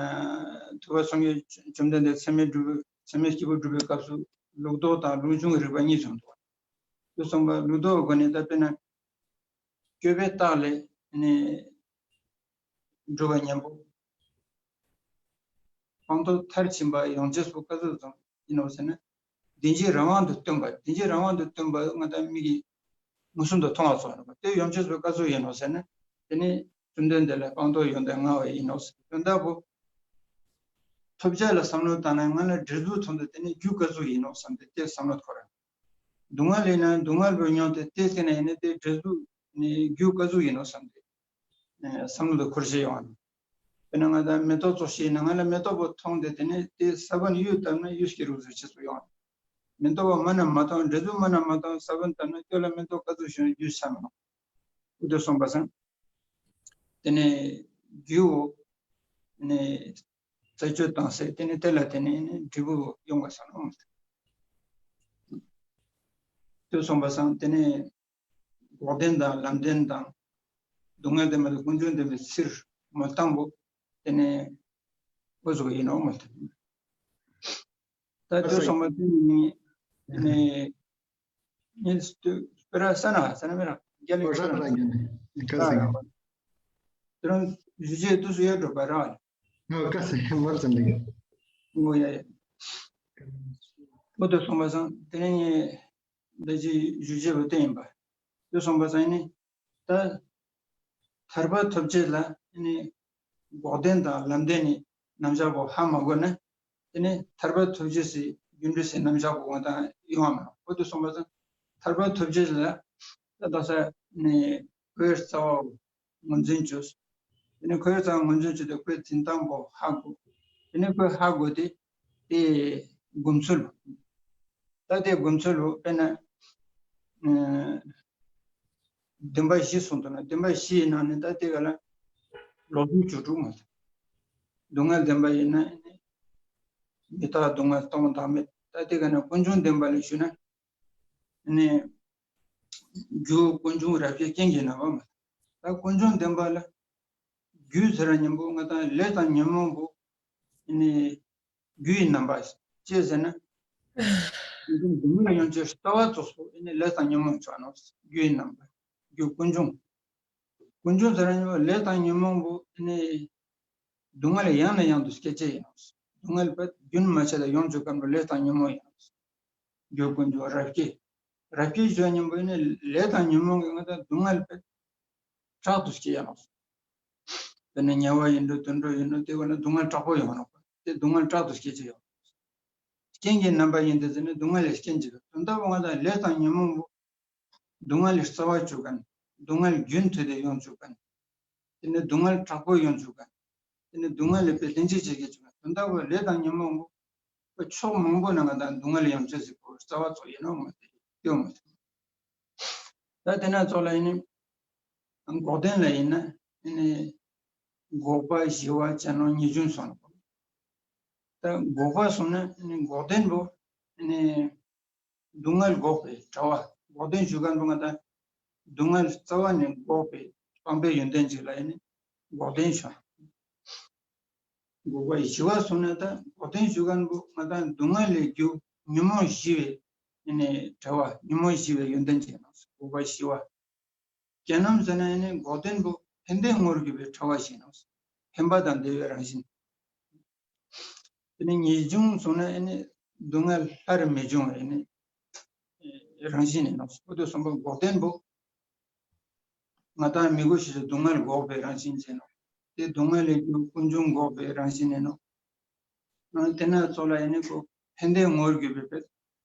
ཐུབ་པ་སངས་རྒྱས་བཅོམ་ལྡན་འདས་ཚད་མེད་སྒྲུབ་པའི་ཚད་མེད་སྐྱེས་བུ་སྒྲུབ་པའི་སྐབས་སུ་ལུགས་ལྡོག་དང་ལུགས་འབྱུང་གི་རིགས་པ་གཉིས་བྱུང་འདུག་དེ་གསུངས་པ་ལུགས་ལྡོག་གི་སྒོ་ནས་ད་དཔེར་ན། སྤྱོད་པའི་རྟགས་ལས་ནི། སྒྲུབ་པ་གཉེན་པོ། སྤངས་རྟོགས་མཐར་ཕྱིན་པ་ཡོངས་རྗེས་སུ་བཀའ་ཟུར་ཙམ་ཡིན་ནོ་ཟེར་ན། བདེན་བཞིའི་རང་དབང་དུ་སྟོན་པ་བདེན་བཞིའི་རང་དབང་དུ་སྟོན་པ་ང་དང་མིག་གིས་མངོན་སུམ་དུ་མཐོང་བ་ཚོ་ཡིན་ནོ་དེ་ཡོངས་རྗེས་སུ་བཀའ་ཟུར་ཡིན་ནོ་ཟེར་ན། དེ་ནི་བཅོམ་ལྡན་འདས་ལ་སྤངས་རྟོགས་ཡོན་ཏན་མངའ་བ་ཡིན་ནོ་ཟེར་དོན་དག་པོ། ཐོབ་བྱ་ལ་བསམ་བློ་བཏང་ན་ང་ལ་འབྲས་བུ་ཐོབ་འདུག་དེ་ནི་རྒྱུ་བཀའ་ཟུར་ཡིན་ནོ་བསམ་སྟེ་དེ་བསམ་བློ་འཁོར། སྡུག་བསྔལ་ཡིན་ན་སྡུག་བསྔལ་བོ་མྱོང་སྟེ་དེ་སེམས་ན་ཡིན་ན་དེ་འབྲས་བུ་ནི་རྒྱུ་བཀའ་ཟུར་ཡིན་ནོ་བསམ་སྟེ། བསམ་བློ་དེ་འཁོར་བྱེད་ཡོང་བ་དང་། དཔེར་ན་ང་དང་མེ་ཏོག་ཙོགས་ཤིག་ཡིན་ན་ང་ལ་མེ་ཏོག་པོ་མཐོང་སྟེ་དེ་ནས་དེ་ས་བོན་གཡུ་བཏབ་ན་གཡུ་སྐྱེ་རུ་ཟེར་ཆེད་དུ་ཡོང་བ། མེ་ཏོག་པོ་མ་ན་མ་མཐོང་འབྲས་བུ་མ་ན་མ་མཐོང་ས་བོན་བཏབ་ན་ཁྱོད་ལ་མེ་ཏོག་བཀའ་ཟུར་བྱུང་རྒྱུ་ཆ་མི་ནོ། འུ་དུ་གསུངས་པ་སང་། དེ་ནས་རྒྱུའོ། ནས། རྩད་གཅོད་བཏང་སྟེ་དེ་ནས་དེ་ལ་དེ་ནས་ནི་འབྲས་བུ་ཡོང་བ་སང་ནོ། དུ་སོང་པ་སང་དེ་ནས། འགོག་བདེན་དང་ལམ་བདེན་དང་། སྡུག་བསྔལ་བདེན་པ་དང་ཀུན་འབྱུང་བདེན་པའི་ཕྱིར་མ་བཏང་བོ། དེ་ནས་འོ་ཟུག་ཡིན་ནོ་མ་བཏང་། ད་དུ་སོང་པ་དེ་ནི་ནི་ནི་སྤེ་ར་ས་ན་ས་ན་མེ་ར་རྒྱ་ལི་ས་ན་ར་རྒྱ་ནི་ཀ་ས་ཡ། དེ་རང་ཞུ་རྒྱུ་དུ་སུ་ཡོད་འགྲོ་པ་ར། ང་ཀ་ས་ཡ་མར་ཙམ་ལི། ངོ་ཡ་ཡ། མོ་དུ་སོང་པ་སང་དེ་ནི་ད་ཅི་ཞུ་རྒྱུ་བོ་དེ་ཡིན་པ། དུ་སོང་པ་སང་ནི། ད། ཐར་པ་ཐོབ་བྱེད་ལ་ནི། འགོག་བདེན་དང་ལམ་བདེན་ནི་རྣམ་གཞག་པོ་ཧ་མ་གོ་ན། དེ་ནི་ཐར་པ་ཐོབ་བྱེད་སའི་རྒྱུ་འབྲས་སའི་རྣམ་གཞག་པོ་འོང་དང་ཡོང་བ་མ་རེད། འོ་དེ་སོང་པ་སང་ཐར་པ་ཐོབ་བྱེད་ལ་ད་དག་ས་ནི་ཁོའི་རྩ་བ་ངོས་འཛིན་བྱོས། དེ་ནི་ཁོའི་རྩ་བ་ངོས་འཛིན་བྱོས་ཏེ་ཁོའི་འཛིན་སྟངས་པོ་ཧ་གོ། དེ་ནི་ཁོས་ཧ་གོ་སྟེ། དེ་སྒོམ་ཚུལ། ད་དེ་སྒོམ་ཚུལ་ལོ་དཔེར་ན། ཨ། བདེན་པ་བཞི་གསུངས་འདུག་ན་བདེན་པ་བཞི་ཡི་ནང་ནས་ད་དེ་ག་ལ་ལོག་རྟོག་བཅུ་དྲུག་མ་ཟད། སྡུག་བསྔལ་བདེན་པ་ཡིན་ན་མི་རྟག་སྡུག་བསྔལ་སྟོང་བདག་མེད་ད་དེ་ག་ན་ཀུན་འབྱུང་བདེན་པ་ལ་ཞུས་ན། ནི། རྒྱུ་ཀུན་འབྱུང་རབ་བྱེད་རྐྱེན་གྱིས་རྣམ་པ་མ་ཟད། ད་ཀུན་འབྱུང་བདེན་པ་ལ། རྒྱུ་ཟེར་བ་ཉིན་པོ་ང་དང་ལས་དང་ཉོན་མོངས་པོ། ནི། རྒྱུ་ཡི་རྣམ་པ། ཅི་ཟེར་ན། སྡུག་བསྔལ་ཡོང་ཆེད་ལྟ་བ་ཙོགས་སུ་ཨེ་ནི་ལས་དང་ཉོན་མོངས་ཆགས་ནོ། རྒྱུ་ཡི་རྣམ་པ། རྒྱུ་ཀུན་འབྱུང་། ཀུན་འབྱུང་ཟེར་ན་ལས་དང་ཉོན་མོངས་པོ་ཨེ་ནི། སྡུག་བསྔལ་ཡང་ནས་ཡང་དུ་སྐྱེ་བྱེད་ཡིན་ནོ། སྡུག་བསྔལ་པ་རྒྱུན་མ་ཆད་ལ་ཡོང་ཆོག་གམ་ལས་དང་ཉོན་མོངས་ཡིན་ནོ། རྒྱུ་ཀུན་འབྱུང་རབ་སྐྱེ། རབ་སྐྱེ་ཞུ་ཉིན་པོ་ཨེ་ནི་ལས་དང་ཉོན་མོངས་ཀྱི་ང་དང་སྡུག་བསྔལ་པ། དྲག་ཏུ་སྐྱེ་ཡང་ནོ། དེ་ནི་དམྱལ་བ་ཡིན་འགྲོ་དུད་འགྲོ་ཡིན་འགྲོ་དེ་བ་ལ་སྡུག་བསྔལ་དྲག་པོ་ཡོང་ནོ། དེ་སྡུག་བསྔལ་དྲག་ཏུ་སྐྱེ་ཆེ་ཡོང་། རྐྱེན་གྱི་རྣམ་པ་ཡིན་ཏེ་ཟེར་ནས་སྡུག་བསྔལ་ལས་རྐྱེན་གྱི་དོན་དག་པོ་ང་དང་ལས་དང་ཉོན་མོངས་པོ། སྡུག་བསྔལ་ལས་རྩ་བ་བཅུག་གན། སྡུག་བསྔལ་རྒྱུན་མཐུད་དེ་ཡོང་བཅུག་གན། དེ་ནས་སྡུག་བསྔལ་དྲག་པོ་ཡོང་བཅུག་གན། དེ་ནས་སྡུག་བསྔལ་ལས་པའི་ལྷན་ཅིག་བྱེད་ཀྱི་བཅུག་གན་དོན་དག་པོ་ལས་དང་ཉོན་མོངས་པོ། ཕྱོགས་མང་པོ་ནས་ང་དང་སྡུག་བསྔལ་ཡོང་ཆེད་ཟེར་གོ་རྩ་བ་ཚོ་ཡིན་ནོ་མ་དེ་ཡོད་མ་དེ། ད་དེ་ན་ཚོ་ལ་ཡིན་ནི། འགོག་བདེན་ལ་ཡིན་ན་ཡིན་ནི། འགོག་པ་ཞི་བ་བྱ་ནོ་ཉེས་སྦྱོང་སོང་ནོ། ད་འགོག་པ་སོང་ན་ཡིན་ནི་འགོག་བདེན་པོ་ཡིན་ནི། སྡུག་བསྔལ་འགོག་པའི་དྲ་བ་འགོག་བདེན་ཞུ་གན་པོ་ང་དང་། སྡུག་བསྔལ་རྩ་བ་ནས་འགོག་པའི་ སྤངས་པའི་ཡོན་ཏན་ཅིག་ལ་ཨེ་ནི་འགོག་བདེན་བྱུང་། འགོག་པ་བཞི་པ་སོང་ན་ད་འགོག་བདེན་ཞུ་མཁན་པོ་ང་དང་སྡུག་བསྔལ་ལས་རྒྱུ་ཉོན་མོངས་ཞི་བའི་ཨེ་ནི་བྲལ་བ། ཉོན་མོངས་ཞི་བའི་ཡོན་ཏན་ཅན་ཡིན་ནོ། འགོག་པ་བཞི་པ། གྱ་ནོམ་ཟེར་ན་ཨེ་ནི་འགོག་བདེན་པོ་ཕན་བདེ་ངོར་གྱུར་པའི་བྲལ་བ་ཞིག་ཡིན་ནོ། ཕན་པ་དང་བདེ་བའི་རང་བཞིན། དེ་ནས་ངེས་འབྱུང་སོང་ན་ཨེ་ནི་སྡུག་བསྔལ་སླར་མི་འབྱུང་བའི་ཨེ་ནི་རང་བཞིན་ཡིན་ནོ། འོ་དེ་གསུངས་པ་འགོག་བདེན་པོ། ང་དང་མི་དགོས་ཤེས་སུ་སྡུག་བསྔལ་འགོག་པའི་རང་བཞིན་ཅན་ནོ། དེ་སྡུག་བསྔལ་ལས་རྒྱུ་ཀུན་འབྱུང་འགོག་པའི་རང་བཞིན་ཡིན་ནོ། ཨ་དེ་ན་ཚོ་ལ་ཡིན་ནི་ཁོ་ཕན་བདེ་ངོར་གྱུར་པའི་བེད་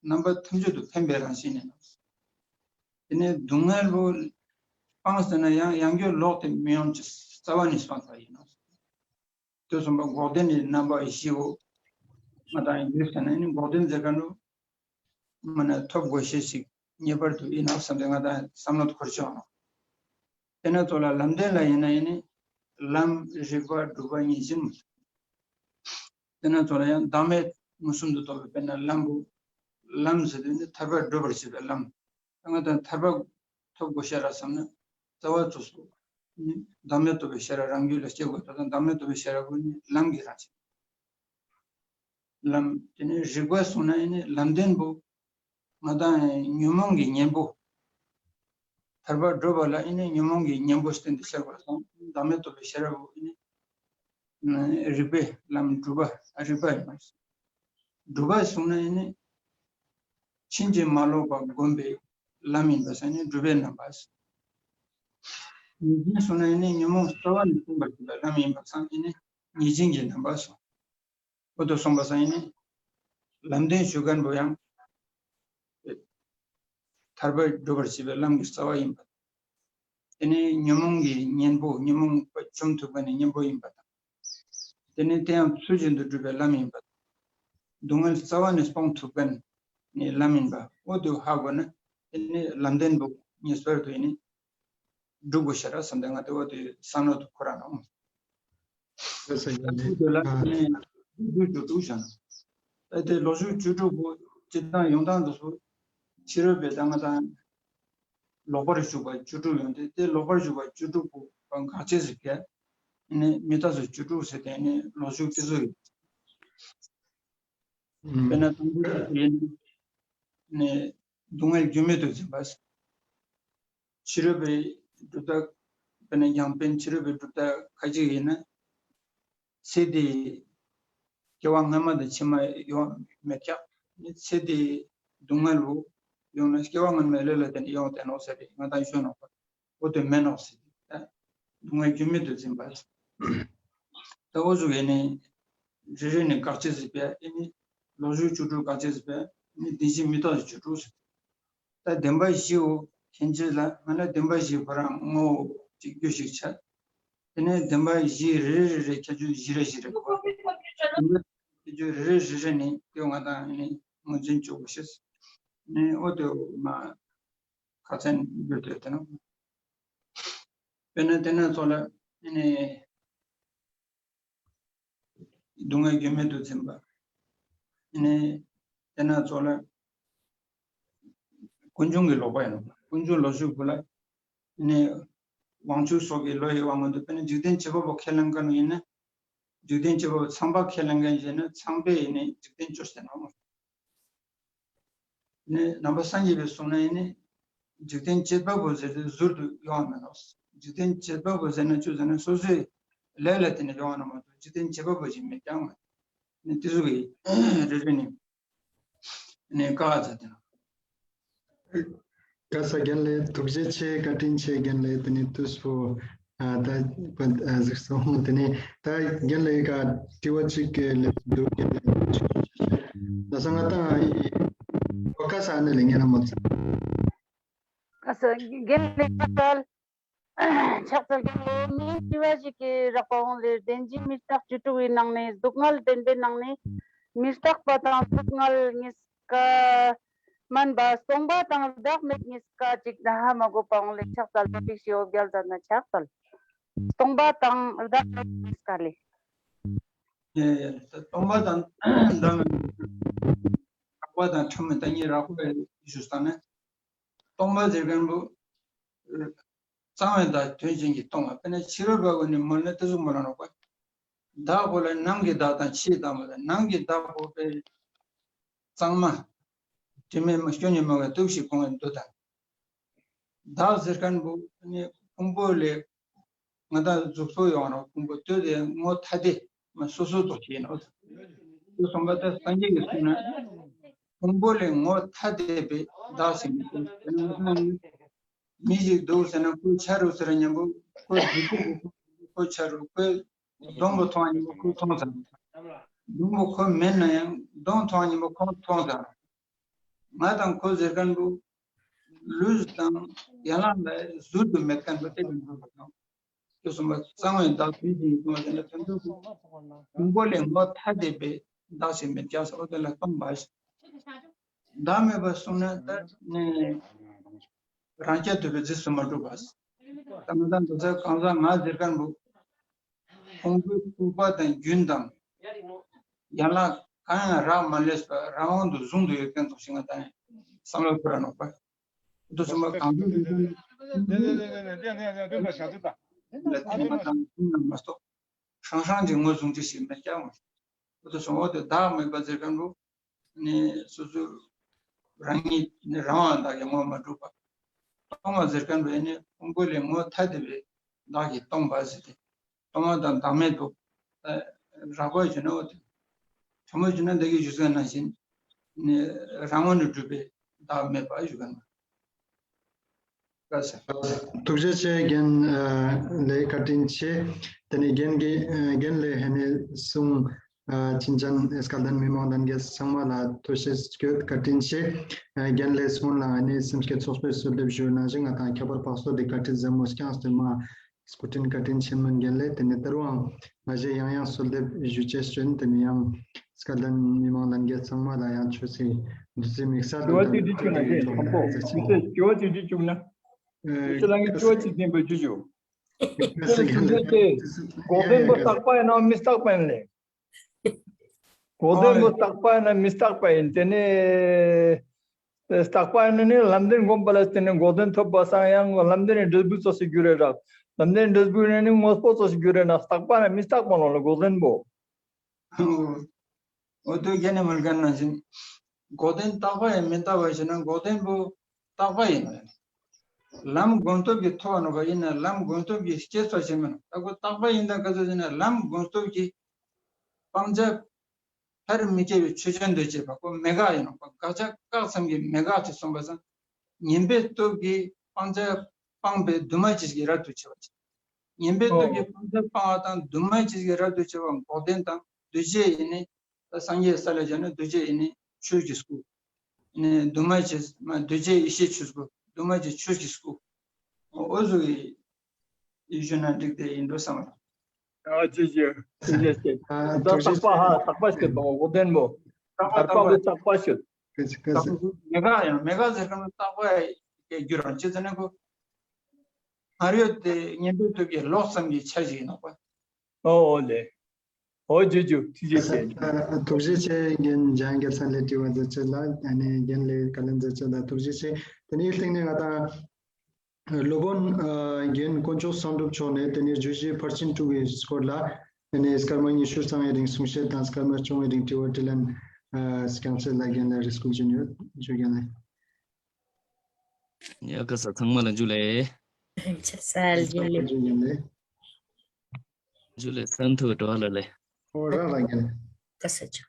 རྣམ་པ་ཐམས་ཅད་དུ་ཕན་པའི་རང་བཞིན་ཡིན་ནོ། དེ་ནས་སྡུག་བསྔལ་བོ་སྤངས་ཟེར་ན་ཡང་ཡང་བསྐྱར་ལོག་སྟེ་མི་ཡོང་ཅི། རྩ་བ་ནས་སྤངས་པ་ཡིན་ནོ། དེ་གསུངས་པ་འགོག་བདེན་ནི་རྣམ་པ་བཞིའོ། ང་དང་ཡིག་ཟེར་ན་ནི་འགོག་བདེན་ཟེར་ག་ནོ། མ་ན་ཐོབ་དགོས་ཤེས་ཤིག་ངེས་པར་དུ་ཡིན་ནོ་བསམ་སྟེ་ང་དང་བསམ་བློ་འཁོར་ཆོག་ནོ། དེ་ན་ཚོ་ལ་ལམ་བདེན་ལ་ཡིན་ན་ཡིན་ནི་ལམ། རིགས་པ། སྒྲུབ་པ། ངེས་འབྱུང་། དེ་ན་ཚོ་ལ་ཡང་བདག་མེད་མངོན་སུམ་དུ་རྟོགས་པའི་དཔེར་ན་ལམ་བོ། ལམ་ཟེར་དུས་ནི་ཐར་པར་སྒྲུབ་པར་བྱེད་པའི་ལམ། ང་དང་ཐར་པ་ཐོབ་དགོས་ཤ་ར་བསམ་ན་རྩ་བ་ཚོ་སོ། བདག་མེད་རྟོགས་པའི་ཤ་ར་རང་རྒྱུད་ལ་སྐྱེ་དགོས། ད་དང་བདག་མེད་རྟོགས་པའི་ཤ་ར་བོ་ནི་ལམ་གྱི་རང་བཞིན། ལམ། དེ་ནས་རིགས་པ་སོང་ན་ཡིན་ནི་ལམ་བདེན་པོ། ང་དང་ཉོན་མོངས་ཀྱི་གཉེན་པོ། ཐར་པ་སྒྲུབ་པ་ལ་ཡིན་ནི་ཉོན་མོངས་ཀྱི་གཉེན་པོ་བསྟེན་ཏེ་བཤད་པ་སོང་བདག་མེད་རྟོགས་པའི་ཤ་ར་བོ་ཡིན་ནི། རིགས་པའི་ལམ། སྒྲུབ་པ། རིགས་པ་ཡིན་པ། སྒྲུབ་པ་གསུངས་ན་ཡིན་ནི། ཕྱིན་ཅི་མ་ལོག་པ་བསྒོམ་པའི་ལམ་ཡིན་པ་སང་ནི་སྒྲུབ་པའི་རྣམ་པ། ངེས་འབྱུང་གསུངས་ན་ཡིན་ནི་ཉོན་མོངས་རྩ་བ་ནས་སྤངས་པར་བྱེད་པའི་ལམ་ཡིན་པ་སང་ཡིན་ནི་ངེས་འབྱུང་གི་རྣམ་པ་སོ། འོ་དེ་གསུངས་པ་སང་ཡིན་ནི་ལམ་བདེན་ཞུ་མཁན་པོ་ཡང་ཐར་པ་སྒྲུབ་པར་བྱེད་པའི་ལམ་གྱི་རྩ་བ་ཡིན་པ། དེ་ནས་ཉོན་མོངས་ཀྱི་གཉེན་པོ། ཉོན་མོངས་པ་བཅོམ་ཐུབ་མཁན་ནི་གཉེན་པོ་ཡིན་པ་དང་། དེ་ནས་དེ་ཡང་ཚུལ་བཞིན་དུ་སྒྲུབ་པའི་ལམ་ཡིན་པ་དང་། སྡུག་བསྔལ་རྩ་བ་ནས་སྤོང་ཐུབ་མཁན་ནི་ལམ་ཡིན་པ། འོ་དེ་ཧ་གོ་ན་དེ་ནས་ལམ་བདེན་པོ་ངེས་པར་དུ་ཡིན་ནི་སྒྲུབ་དགོས་ཤ་ར་བསམ་སྟེ་ང་དེ་འོ་དེ་བསམ་བློ་དུ་འཁོར་ར་ནོ། ལགས་སོ། ད་རྒན་ལགས། ཁྱོད་ལ་ཨ་ནི་ལོ་རྒྱུས་བཅུ་དྲུག་བཞག་ན། ད་དེ་ལོ་རྒྱུས་བཅུ་དྲུག་པོ་སྤྱིར་བཏང་ཡོང་སྟངས་འདི་ཚོ་ཕྱི་རོལ་པའི་ད་ང་དང་ལོག་པར་ཞུགས་པ་བཅུ་དྲུག་ཡོང་དེ། དེ་ལོག་པར་ཞུགས་པ་བཅུ་དྲུག་པོ་དགག་བྱ་ཟེར་གྱི། ནི་མི་རྟག་སོགས་བཅུ་དྲུག་ཟེར་ཏེ་ནི་ལོ་རྒྱུས་དེ་ཚོ་ཡོད། ཨུམ། དཔེར་ན་དང་པོ་ཡིན་ནི་སྡུག་བསྔལ་རྒྱུ་མེད་དུ་འཛིན་པ། ཕྱི་རོལ་པའི་གྲུབ་མཐའ། དཔེར་ན་ཡང་དཔེར་ན་ཕྱི་རོལ་པའི་གྲུབ་མཐའ་ཁ་ཅིག་ཡིན་ན། ཚེ་འདིའི་སྐྱེ་བ་སྔ་མ་དང་ཕྱི་མ་ཡོང་མེད་ཀྱང་ནི་ཚེ་འདིའི་སྡུག་བསྔལ་བོ་ཡོང་ན་སྐྱེ་བ་སྔ་མའི་ལས་ལ་བརྟེན་ནས་ཡོང་བསྡད་ནོ་ཟེར་ཏེ་ང་དང་ཞུ་ནོ། འོ་དེ་མེད་ནོ་ཟེར་ཏེ། སྡུག་བསྔལ་རྒྱུ་མེད་དུ་འཛིན་པ། ད་འོ་ཟུག་ཡིན་ནི་རེ་རེ་ནས་དགག་བྱ་ཟེར་པས་ཨེ་ནི་ལོ་རྒྱུས་བཅུ་དྲུག་དགག་བྱ་ཟེར་པས་ནི་བདེན་བཞི་མི་རྟག་བཅུ་དྲུག་ཟེར། ད་བདེན་པ་བཞིའོ། མཁྱེན་བྱེད་ལ་ང་ལ་བདེན་པ་བཞི་ཁོ་རང་ངོ་བོ་གཅིག་རྒྱུ་ཞིག་བྱ། དེ་ནས་བདེན་པ་བཞི་རེ་རེ་རེ་རེ་ཁྱད་ཆོས་བཞི་རེ་བཞི་རེ་གོ། བདེན་པ་ཁྱད་ཆོས་རེ་རེ་རེ་རེ་ནི་དེ་ང་དང་ནི་ངོས་འཛིན་བཅུག་དགོས་ཤེས། ནི་འོ་དེ་མ་ཁ་ཚན་བརྗོད་དེ་དེ་ན། དཔེར་ན་དེ་ན་ཚོ་ལ་ནི། སྡུག་བསྔལ་རྒྱུ་མེད་དུ་འཛིན་པ། ནི་དེ་ན་ཚོ་ལ་ཀུན་འབྱུང་གི་ལོག་པ་ཡིན་ནོ། ཀུན་འབྱུང་ལོག་ཞུགས་པོ་ལ་ནི་དབང་ཕྱུག་སོགས་ཀྱི་བློ་ཡི་དབང་མངོན་དུ། དཔེར་ན་འཇིག་རྟེན་བྱེད་པ་པོ་ཁས་ལེན་མཁན་ཡིན་ན། འཇིག་རྟེན་བྱེད་པ་པོ་ཚངས་པ་ཁས་ལེན་མཁན་ཡིན་ན་ཚངས་པས་ཡིན་ནི་འཇིག་རྟེན་བཅོས་ཟེར་ནོ། ནི་ནང་པ་སངས་རྒྱས་པའི་གསུང་ན་ཡིན་ནི། འཇིག་རྟེན་བྱེད་པ་པོ་ཟེར་དུས་ཟུར་དུ་ཡོང་བ་མེད་ནོ། འཇིག་རྟེན་བྱེད་པ་པོ་ཟེར་ན་ཆུ་ཟེར་ན་སོ་སོའི་ལས་ལ་བརྟེན་ནས་ཡོང་བ་ན་མ་གཏོགས་འཇིག་རྟེན་བྱེད་པ་པོ་ཞིག་མེད་ཀྱང་། ནི་དེ་ཚོ་གི་རེ་རེ་ནི་ནི་ཀ་ཙ་དེ་ན། ཀ་ས་རྒན་ལགས་ཐུགས་རྗེ་ཆེ། བཀའ་དྲིན་ཆེ་རྒན་ལགས། དེ་ནི་དུས་སུ་ཨ་ད་ཨ་གཟིགས་སོང་། དེ་ནི་ད་རྒན་ལགས་ཀ་དྲི་བ་གཅིག་གི་ལེབ་འདུག་རྒན་ལགས། ད་ས་ང་ཏང་ཨི་ཀ་ས་ཨ་ནི་ལས་ངན་ན་མ་ཚ། ཀ་ས་རྒན་ལགས་ཕྱག་འཚལ། ཕྱག་འཚལ་རྒན་ལགས། ངའི་དྲི་བ་ཞིག་གི་རག་པ་འོང་ལེ། བདེན་བཞི་མི་རྟག་བཅུ་དྲུག་པའི་ནང་ནས་སྡུག་བསྔལ་བདེན་པའི་ནང་ནས་མི་རྟག་པ་དང་སྡུག་བསྔལ་གཉིས་ཀ་མིན་པ་སྟོང་པ་དང་བདག་མེད་གཉིས་ཀ་ཅིག་ད་ཧ་མ་གོ་པ་འོང་ལེ། ཕྱག་འཚལ་ལོ། ཏིག་ཤི་འོ་བརྒྱལ་ཙ་ན་ཕྱག་འཚལ། སྟོང་པ་དང་བདག་མེད་གཉིས་ཀ་ལེ། ཡ་ཡ་ད་སྟོང་པ་དང་བདག་མེད། རགས་པ་དང་ཕྲ་མོ་ད་གཉིས་རགས་པའི་ཞུ་ས་ནི། སྟོང་པ་ཟེར་མཁན་པོ། གཙང་བའི་བདག་དོན་ཅན་གྱིས་སྟོང་བ། དཔེར་ན་ཕྱི་རོལ་པ་ཀུན་ནི་མོལ་ན་དེ་ཟུག་མོལ་ལ་ནོག་པ། བདག་པོ་ལ་ནང་གི་བདག་དང་ཕྱིའི་བདག་མ་ལ་ནང་གི་བདག་པོ་པའི་གཙང་མ་དྲི་མེད་མ་སྐྱོན་ཉིད་མ་གི་སྟོབས་ཤིག་གོང་བའི་མདོ་དང་། བདག་ཟེར་མཁན་པོ་ནི་ཕུང་པོ་ལས་ང་དང་གཟུགས་པོ་ཡོང་རོགས་ཕུང་པོ་ལྟོས་ཏེ་ངོ་ཐ་དད་མ་སོ་སོ་རྫོགས་ཡིན་ནོ། དུ་སོང་པ་ད་སངས་རྒྱས་ཀྱིས་གསུངས་ན་ཕུང་པོ་ལས་ངོ་ཐ་དད་པའི་བདག་ཟེར་མི་དེ་ང་དང་མི་ཞིག་འདུག་ཟེར་ན་ཁོའི་ཆ་རུག་ཟེར་ན་མཉམ་པོ་ཁོའི་རྒྱུད་སྟོབས་ཁོའི་ཆ་རུག་ཁོའི་གདོང་པོ་མཐོང་བ་མཉམ་པོ་ཁོ་མཐོང་ཚར། གདོང་པོ་ཁོ་མེད་ན་ཡང་གདོང་མཐོང་བ་མཉམ་པོ་ཁོ་མཐོང་ཚར། ང་དང་ཁོ་ཟེར་མཁན་པོ་ལུས་དང་ཡན་ལག་ལ་ཟུར་དུ་མེད་མཁན་པོ་དེ་ལ་འགྲོ་བ་དང་། དེ་གསུངས་པ་གཙང་བའི་བདག་དོན་ཅན་གྱིས་སྟོང་བ་ཟེར་ན་དོན་དུ་ཕུང་པོ་ལས་ངོ་ཐ་དད་པའི་བདག་ཞིག་མེད་ཀྱང་ཟེར་བ་དེ་ལ་སྟོང་པ་ཞིག་བདག་མེད་པ་གསུངས་ན་ད་ནི་རང་རྐྱ་ཐུབ་པའི་རྫས་སུ་མ་གྲུབ་པ། ད་ང་དང་འདུག་ས་གང་ཟག་ང་ཟེར་མཁན་པོ་ཕུང་པོའི་ལྐུགས་པ་དང་རྒྱུན་དང་ཡན་ལག་གང་ཡང་རག་མ་ལས་པ་རང་དབང་དུ་བཟུང་དུ་ཡོད་མཁན་ཙོགས་ཤིག་ང་དང་བསམ་བློ་འཁོར་ར་ནོག་པ། འདུག་སེ་མ་གང་དུ་འདུག་ལ་དེ་ང་དང་ཀུན་ལ་མ་གཏོགས་ཧྲང་ཧྲང་གི་ངོས་བཟུང་ཅི་ཞིག་མེད་ཀྱང་། འདུག་སེ་འོ་དེ་བདག་མེད་པ་ཟེར་མཁན་པོ། ནི་སོ་སོ་རང་ཉིད་ནི་རང་དབང་དག་གི་ངོ་མ་གྲུབ་པ། སྟོང་པ་ཟེར་མཁན་པས་ནི་ཕུང་པོ་ལས་ངོ་ཐ་དད་པའི་བདག་གིས་སྟོང་པ་ཟེར་ཏེ། སྟོང་པ་དང་བདག་མེད་དུ་རགས་པ་བརྗོད་ན་འོ་དེ། ཕྲ་མོ་བརྗོད་ན་འདི་གི་བརྗོད་ཚུལ་ནང་བཞིན་ནི་རང་ངོས་ནས་གྲུབ་པའི་བདག་མེད་པ་བརྗོད་མཁན་པ། ཐུགས་རྗེ་ཆེ། རྒན་ལགས་བཀའ་དྲིན་ཆེ། དེ་ནས་རྒན་གྱི་རྒན་ལགས་ཧེ་ནས་གསུང་། ཨ་ཅིན་ཅན་སྐལ་ལྡན་མི་མང་ལྷན་རྒྱས་ཚང་མ་ལ་ཐུགས་རྗེ་ཆེ། བཀའ་དྲིན་ཆེ། ཨ་རྒན་ལགས་སྔོན་ལ་ཨ་ནི་སེམས་བསྐྱེད་ཚོགས་པའི་གསོལ་འདེབས་ཞུ་ནང་བཞིན་ང་དང་ཁྱད་པར་འཕགས་ཚོགས་འདི་བཀའ་དྲིན་ཟབ་མོ་བསྐྱངས་ཏེ་མ་སྐུ་དྲིན་བཀའ་དྲིན་ཆེན་མོ་རྒན་ལགས། དེ་ནས་ད་རུང་ང་བཅས་ཡང་ཡང་གསོལ་འདེབས་ཞུ་ཅེས་བྱོན། དེ་ནས་ཡང་སྐལ་ལྡན་མི་མང་ལྷན་རྒྱས་ཚང་མ་ལ་ཡང་ཆོས་སྲིད་འདུ་འཛི་དམིགས་བསལ་དུ་དྲི་བ་ཅིག་དྲི་བཅུག་ན་རྒན་དང་པོ་མི་ཚེ་དྲི་བཅུག་ན། ཨེ་ཁྱེད་རང་གིས་དྲི་བ་ཅིག་འདེམས་པའི་རྒྱུ་ཞུ། ཁྱེད་རང་གིས་འདེམས་པའི་འགོག་བདེན་པོ་རྟག་པ་ཡིན་ནམ་མི་རྟག་པ་ཡིན་ལེ། འགོག་བདེན་པོ་རྟག་པ་ཡིན་ནམ་མི་རྟག་པ་ཡིན། དེ་ནས་རྟག་པ་ཡིན་ན་ནི་ལམ་བདེན་སྒོམ་པ་ལ་བརྟེན་ནས་འགོག་བདེན་ཐོབ་པ་སང་ཡང་ལམ་བདེན་ནི་འབྲས་བུ་ཙོགས་སུ་འགྱུར་རེ་རག་ལམ་བདེན་འབྲས་བུ་ནི་ནི་དངོས་པོ་ཙོགས་སུ་འགྱུར་རེ་ན་རྟག་པ་ན་མི་རྟག་པ་ལོ་ལ་འགོག་བདེན་པོ། འོ་དོ་རྒྱ་ནས་མོལ་མཁན་ནང་བཞིན། འགོག་བདེན་རྟག་པ་ཡང་མི་རྟག་པ་ཞེ་ན་འགོག་བདེན་པོ་རྟག་པ་ཡིན་ནོ། ལམ་བསྒོམ་སྟོབས་ཀྱིས་ཐོབ་པ་ནོ་བ་ཡིན་ན་ལམ་བསྒོམ་སྟོབས་ཀྱིས་སྐྱེ་སོ་ཞེས་མིན་ནོ། ད་ཁོ་རྟག་པ་ཡིན་ད་ག་ཚོད་ཟེར་ན་ལམ་བསྒོམ་སྟོབས་ཀྱིས་སྤང་བྱ་མཐར་མི་སྐྱེ་བའི་ཆོས་ཅན་འདོད་བྱེད་པ་ཁོ་མེད་དགག་ཡིན་ནོ། དགག་བྱ་བཀག་ཙམ་གྱིས་མེད་དགག་ཅེས་གསུངས་པ་སང་ངན་པའི་སྟོབས་ཀྱིས་སྤང་བྱ་སྤངས་པའི་འདུས་མ་བྱས་ཀྱི་རབ་ཏུ་ཕྱེ་བ་ཅིག་ངན་པའི་སྟོབས་ཀྱིས་སྤང་བྱ་སྤངས་པ་དང་འདུས་མ་བྱས་ཀྱི་རབ་ཏུ་ཕྱེ་བ་འགོག་བདེན་དང་འདུས་བྱས་ཡིན་ནི། ད་སངས་རྒྱས་ས་ལ་སྦྱར་ན་འདུས་བྱས་ཡིན་ནི་ཆོས་ཀྱི་སྐུ། ཡིན་ནི་འདུས་མ་བྱས་མ་འདུས་བྱས་ཡེ་ཤེས་ཆོས་སྐུ། འདུས་མ་བྱས་ཆོས་ཀྱི་སྐུ། འོ་ཟུག་གི་ཡིད་ཞུ་ན་འགྲིག་དེ་ཡིན་འགྲོ་བསམ་ལ། ཨ་ཅེ་ཅེ་ཅེ་ཅེ། ད་རྟག་པ་ཧ་རྟག་པ་ཞིག་དང་འོ་བདེན་པོ། རྟག་པ་རྟག་པ་རྟག་པ་ཞིག་མེད་དགག་ཡང་མེད་དགག་ཟེར་མཁན་རྟག་པ་ཡི་རྒྱུ་རང་ཅི་ཟེར་ན་ཁོ། སྔར་ཡོད་དེ་ངན་པའི་སྟོབས་ཀྱིས་ལོག་ཙམ་གྱི་ཆ་ཞིག་ཡིན་ནོ་པ། ཨོ་ཨོ་ལེ། ཨོ་ཇུ་ཇུ་ཐུགས་རྗེ་ཆེ། ཐུགས་རྗེ་ཆེ། རྒན་འཇམ་དབྱངས་རྒྱལ་མཚན་ལས་དྲི་བ་འདི་ཚོ་ལ་ཨ་ནི་རྒན་ལས་བཀའ་ལན་འདི་ཚོ་ལ་ཐུགས་རྗེ་ཆེ། དེ་ནས་སྟེང་ནས་ང་དང་སློབ་དཔོན་རྒན་དཀོན་མཆོག་བསམ་གྲུབ་མཆོག་ནས་དེ་ནས་བརྗོད་གཞི་ཕར་ཕྱིན་དྲུག་གི་སྐོར་ལ་དེ་ནས་སྐར་མ་ཉི་ཤུ་ཙམ་ཡི་རིང་གསུང་བཤད་དང་སྐར་མ་བཅོ་ལྔའི་རིང་དྲི་བ་དྲིས་ལན་སྐྱོང་ཆེད་ལ་རྒན་ལ་རེ་སྐུལ་བྱེད་ཡོད། ཇུ་རྒན་ལགས། ཡ་ག་ས་ཚང་མ་ལ་འཇུ་ལེ། ཆ་ས་ལ་འཇུ་ལེ། འཇུ་ལེ། སན་ཐུ་བ་ལ་ལེ། ཨོ་ར་ར་རྒན། ག་ས་ཇུ།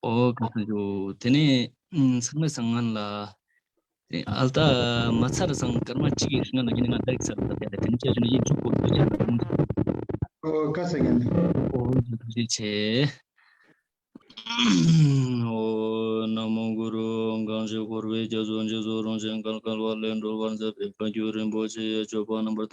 ཨོ་ག་ས་ཇུ། དེ་ནས་ཚང་མས་སང་ངན་ལ། དེ་ཨལ་ཏ་མ་ཚར་སང་སྐར་མ་གཅིག་གི་སྔ་ལ་ཡིན་ང་ལེགས་ས་ལ་དེ་ནས་དེ་ནས་ཅི་ཞུ་ན་ཡིན་ཆུ་པོ་དུ་ཅན་ལ་རུང་། ཨོ་ག་ས་རྒན། ཨོ་ཐུགས་རྗེ་ཆེ། ཨོ། ན་མོ་གུ་རུ། གང་ཞིག་འཁོར་བའི་རྒྱ་མཚོ་འཇིགས་སུ་རུང་ཞིང་བརྒལ་དཀའ་བ་ལས་སྒྲོལ་བར་མཛད་པའི་བཀའ་བརྒྱུད་རིན་པོ་ཆེའི་སྤྱོད་པ་རྣམ་པར་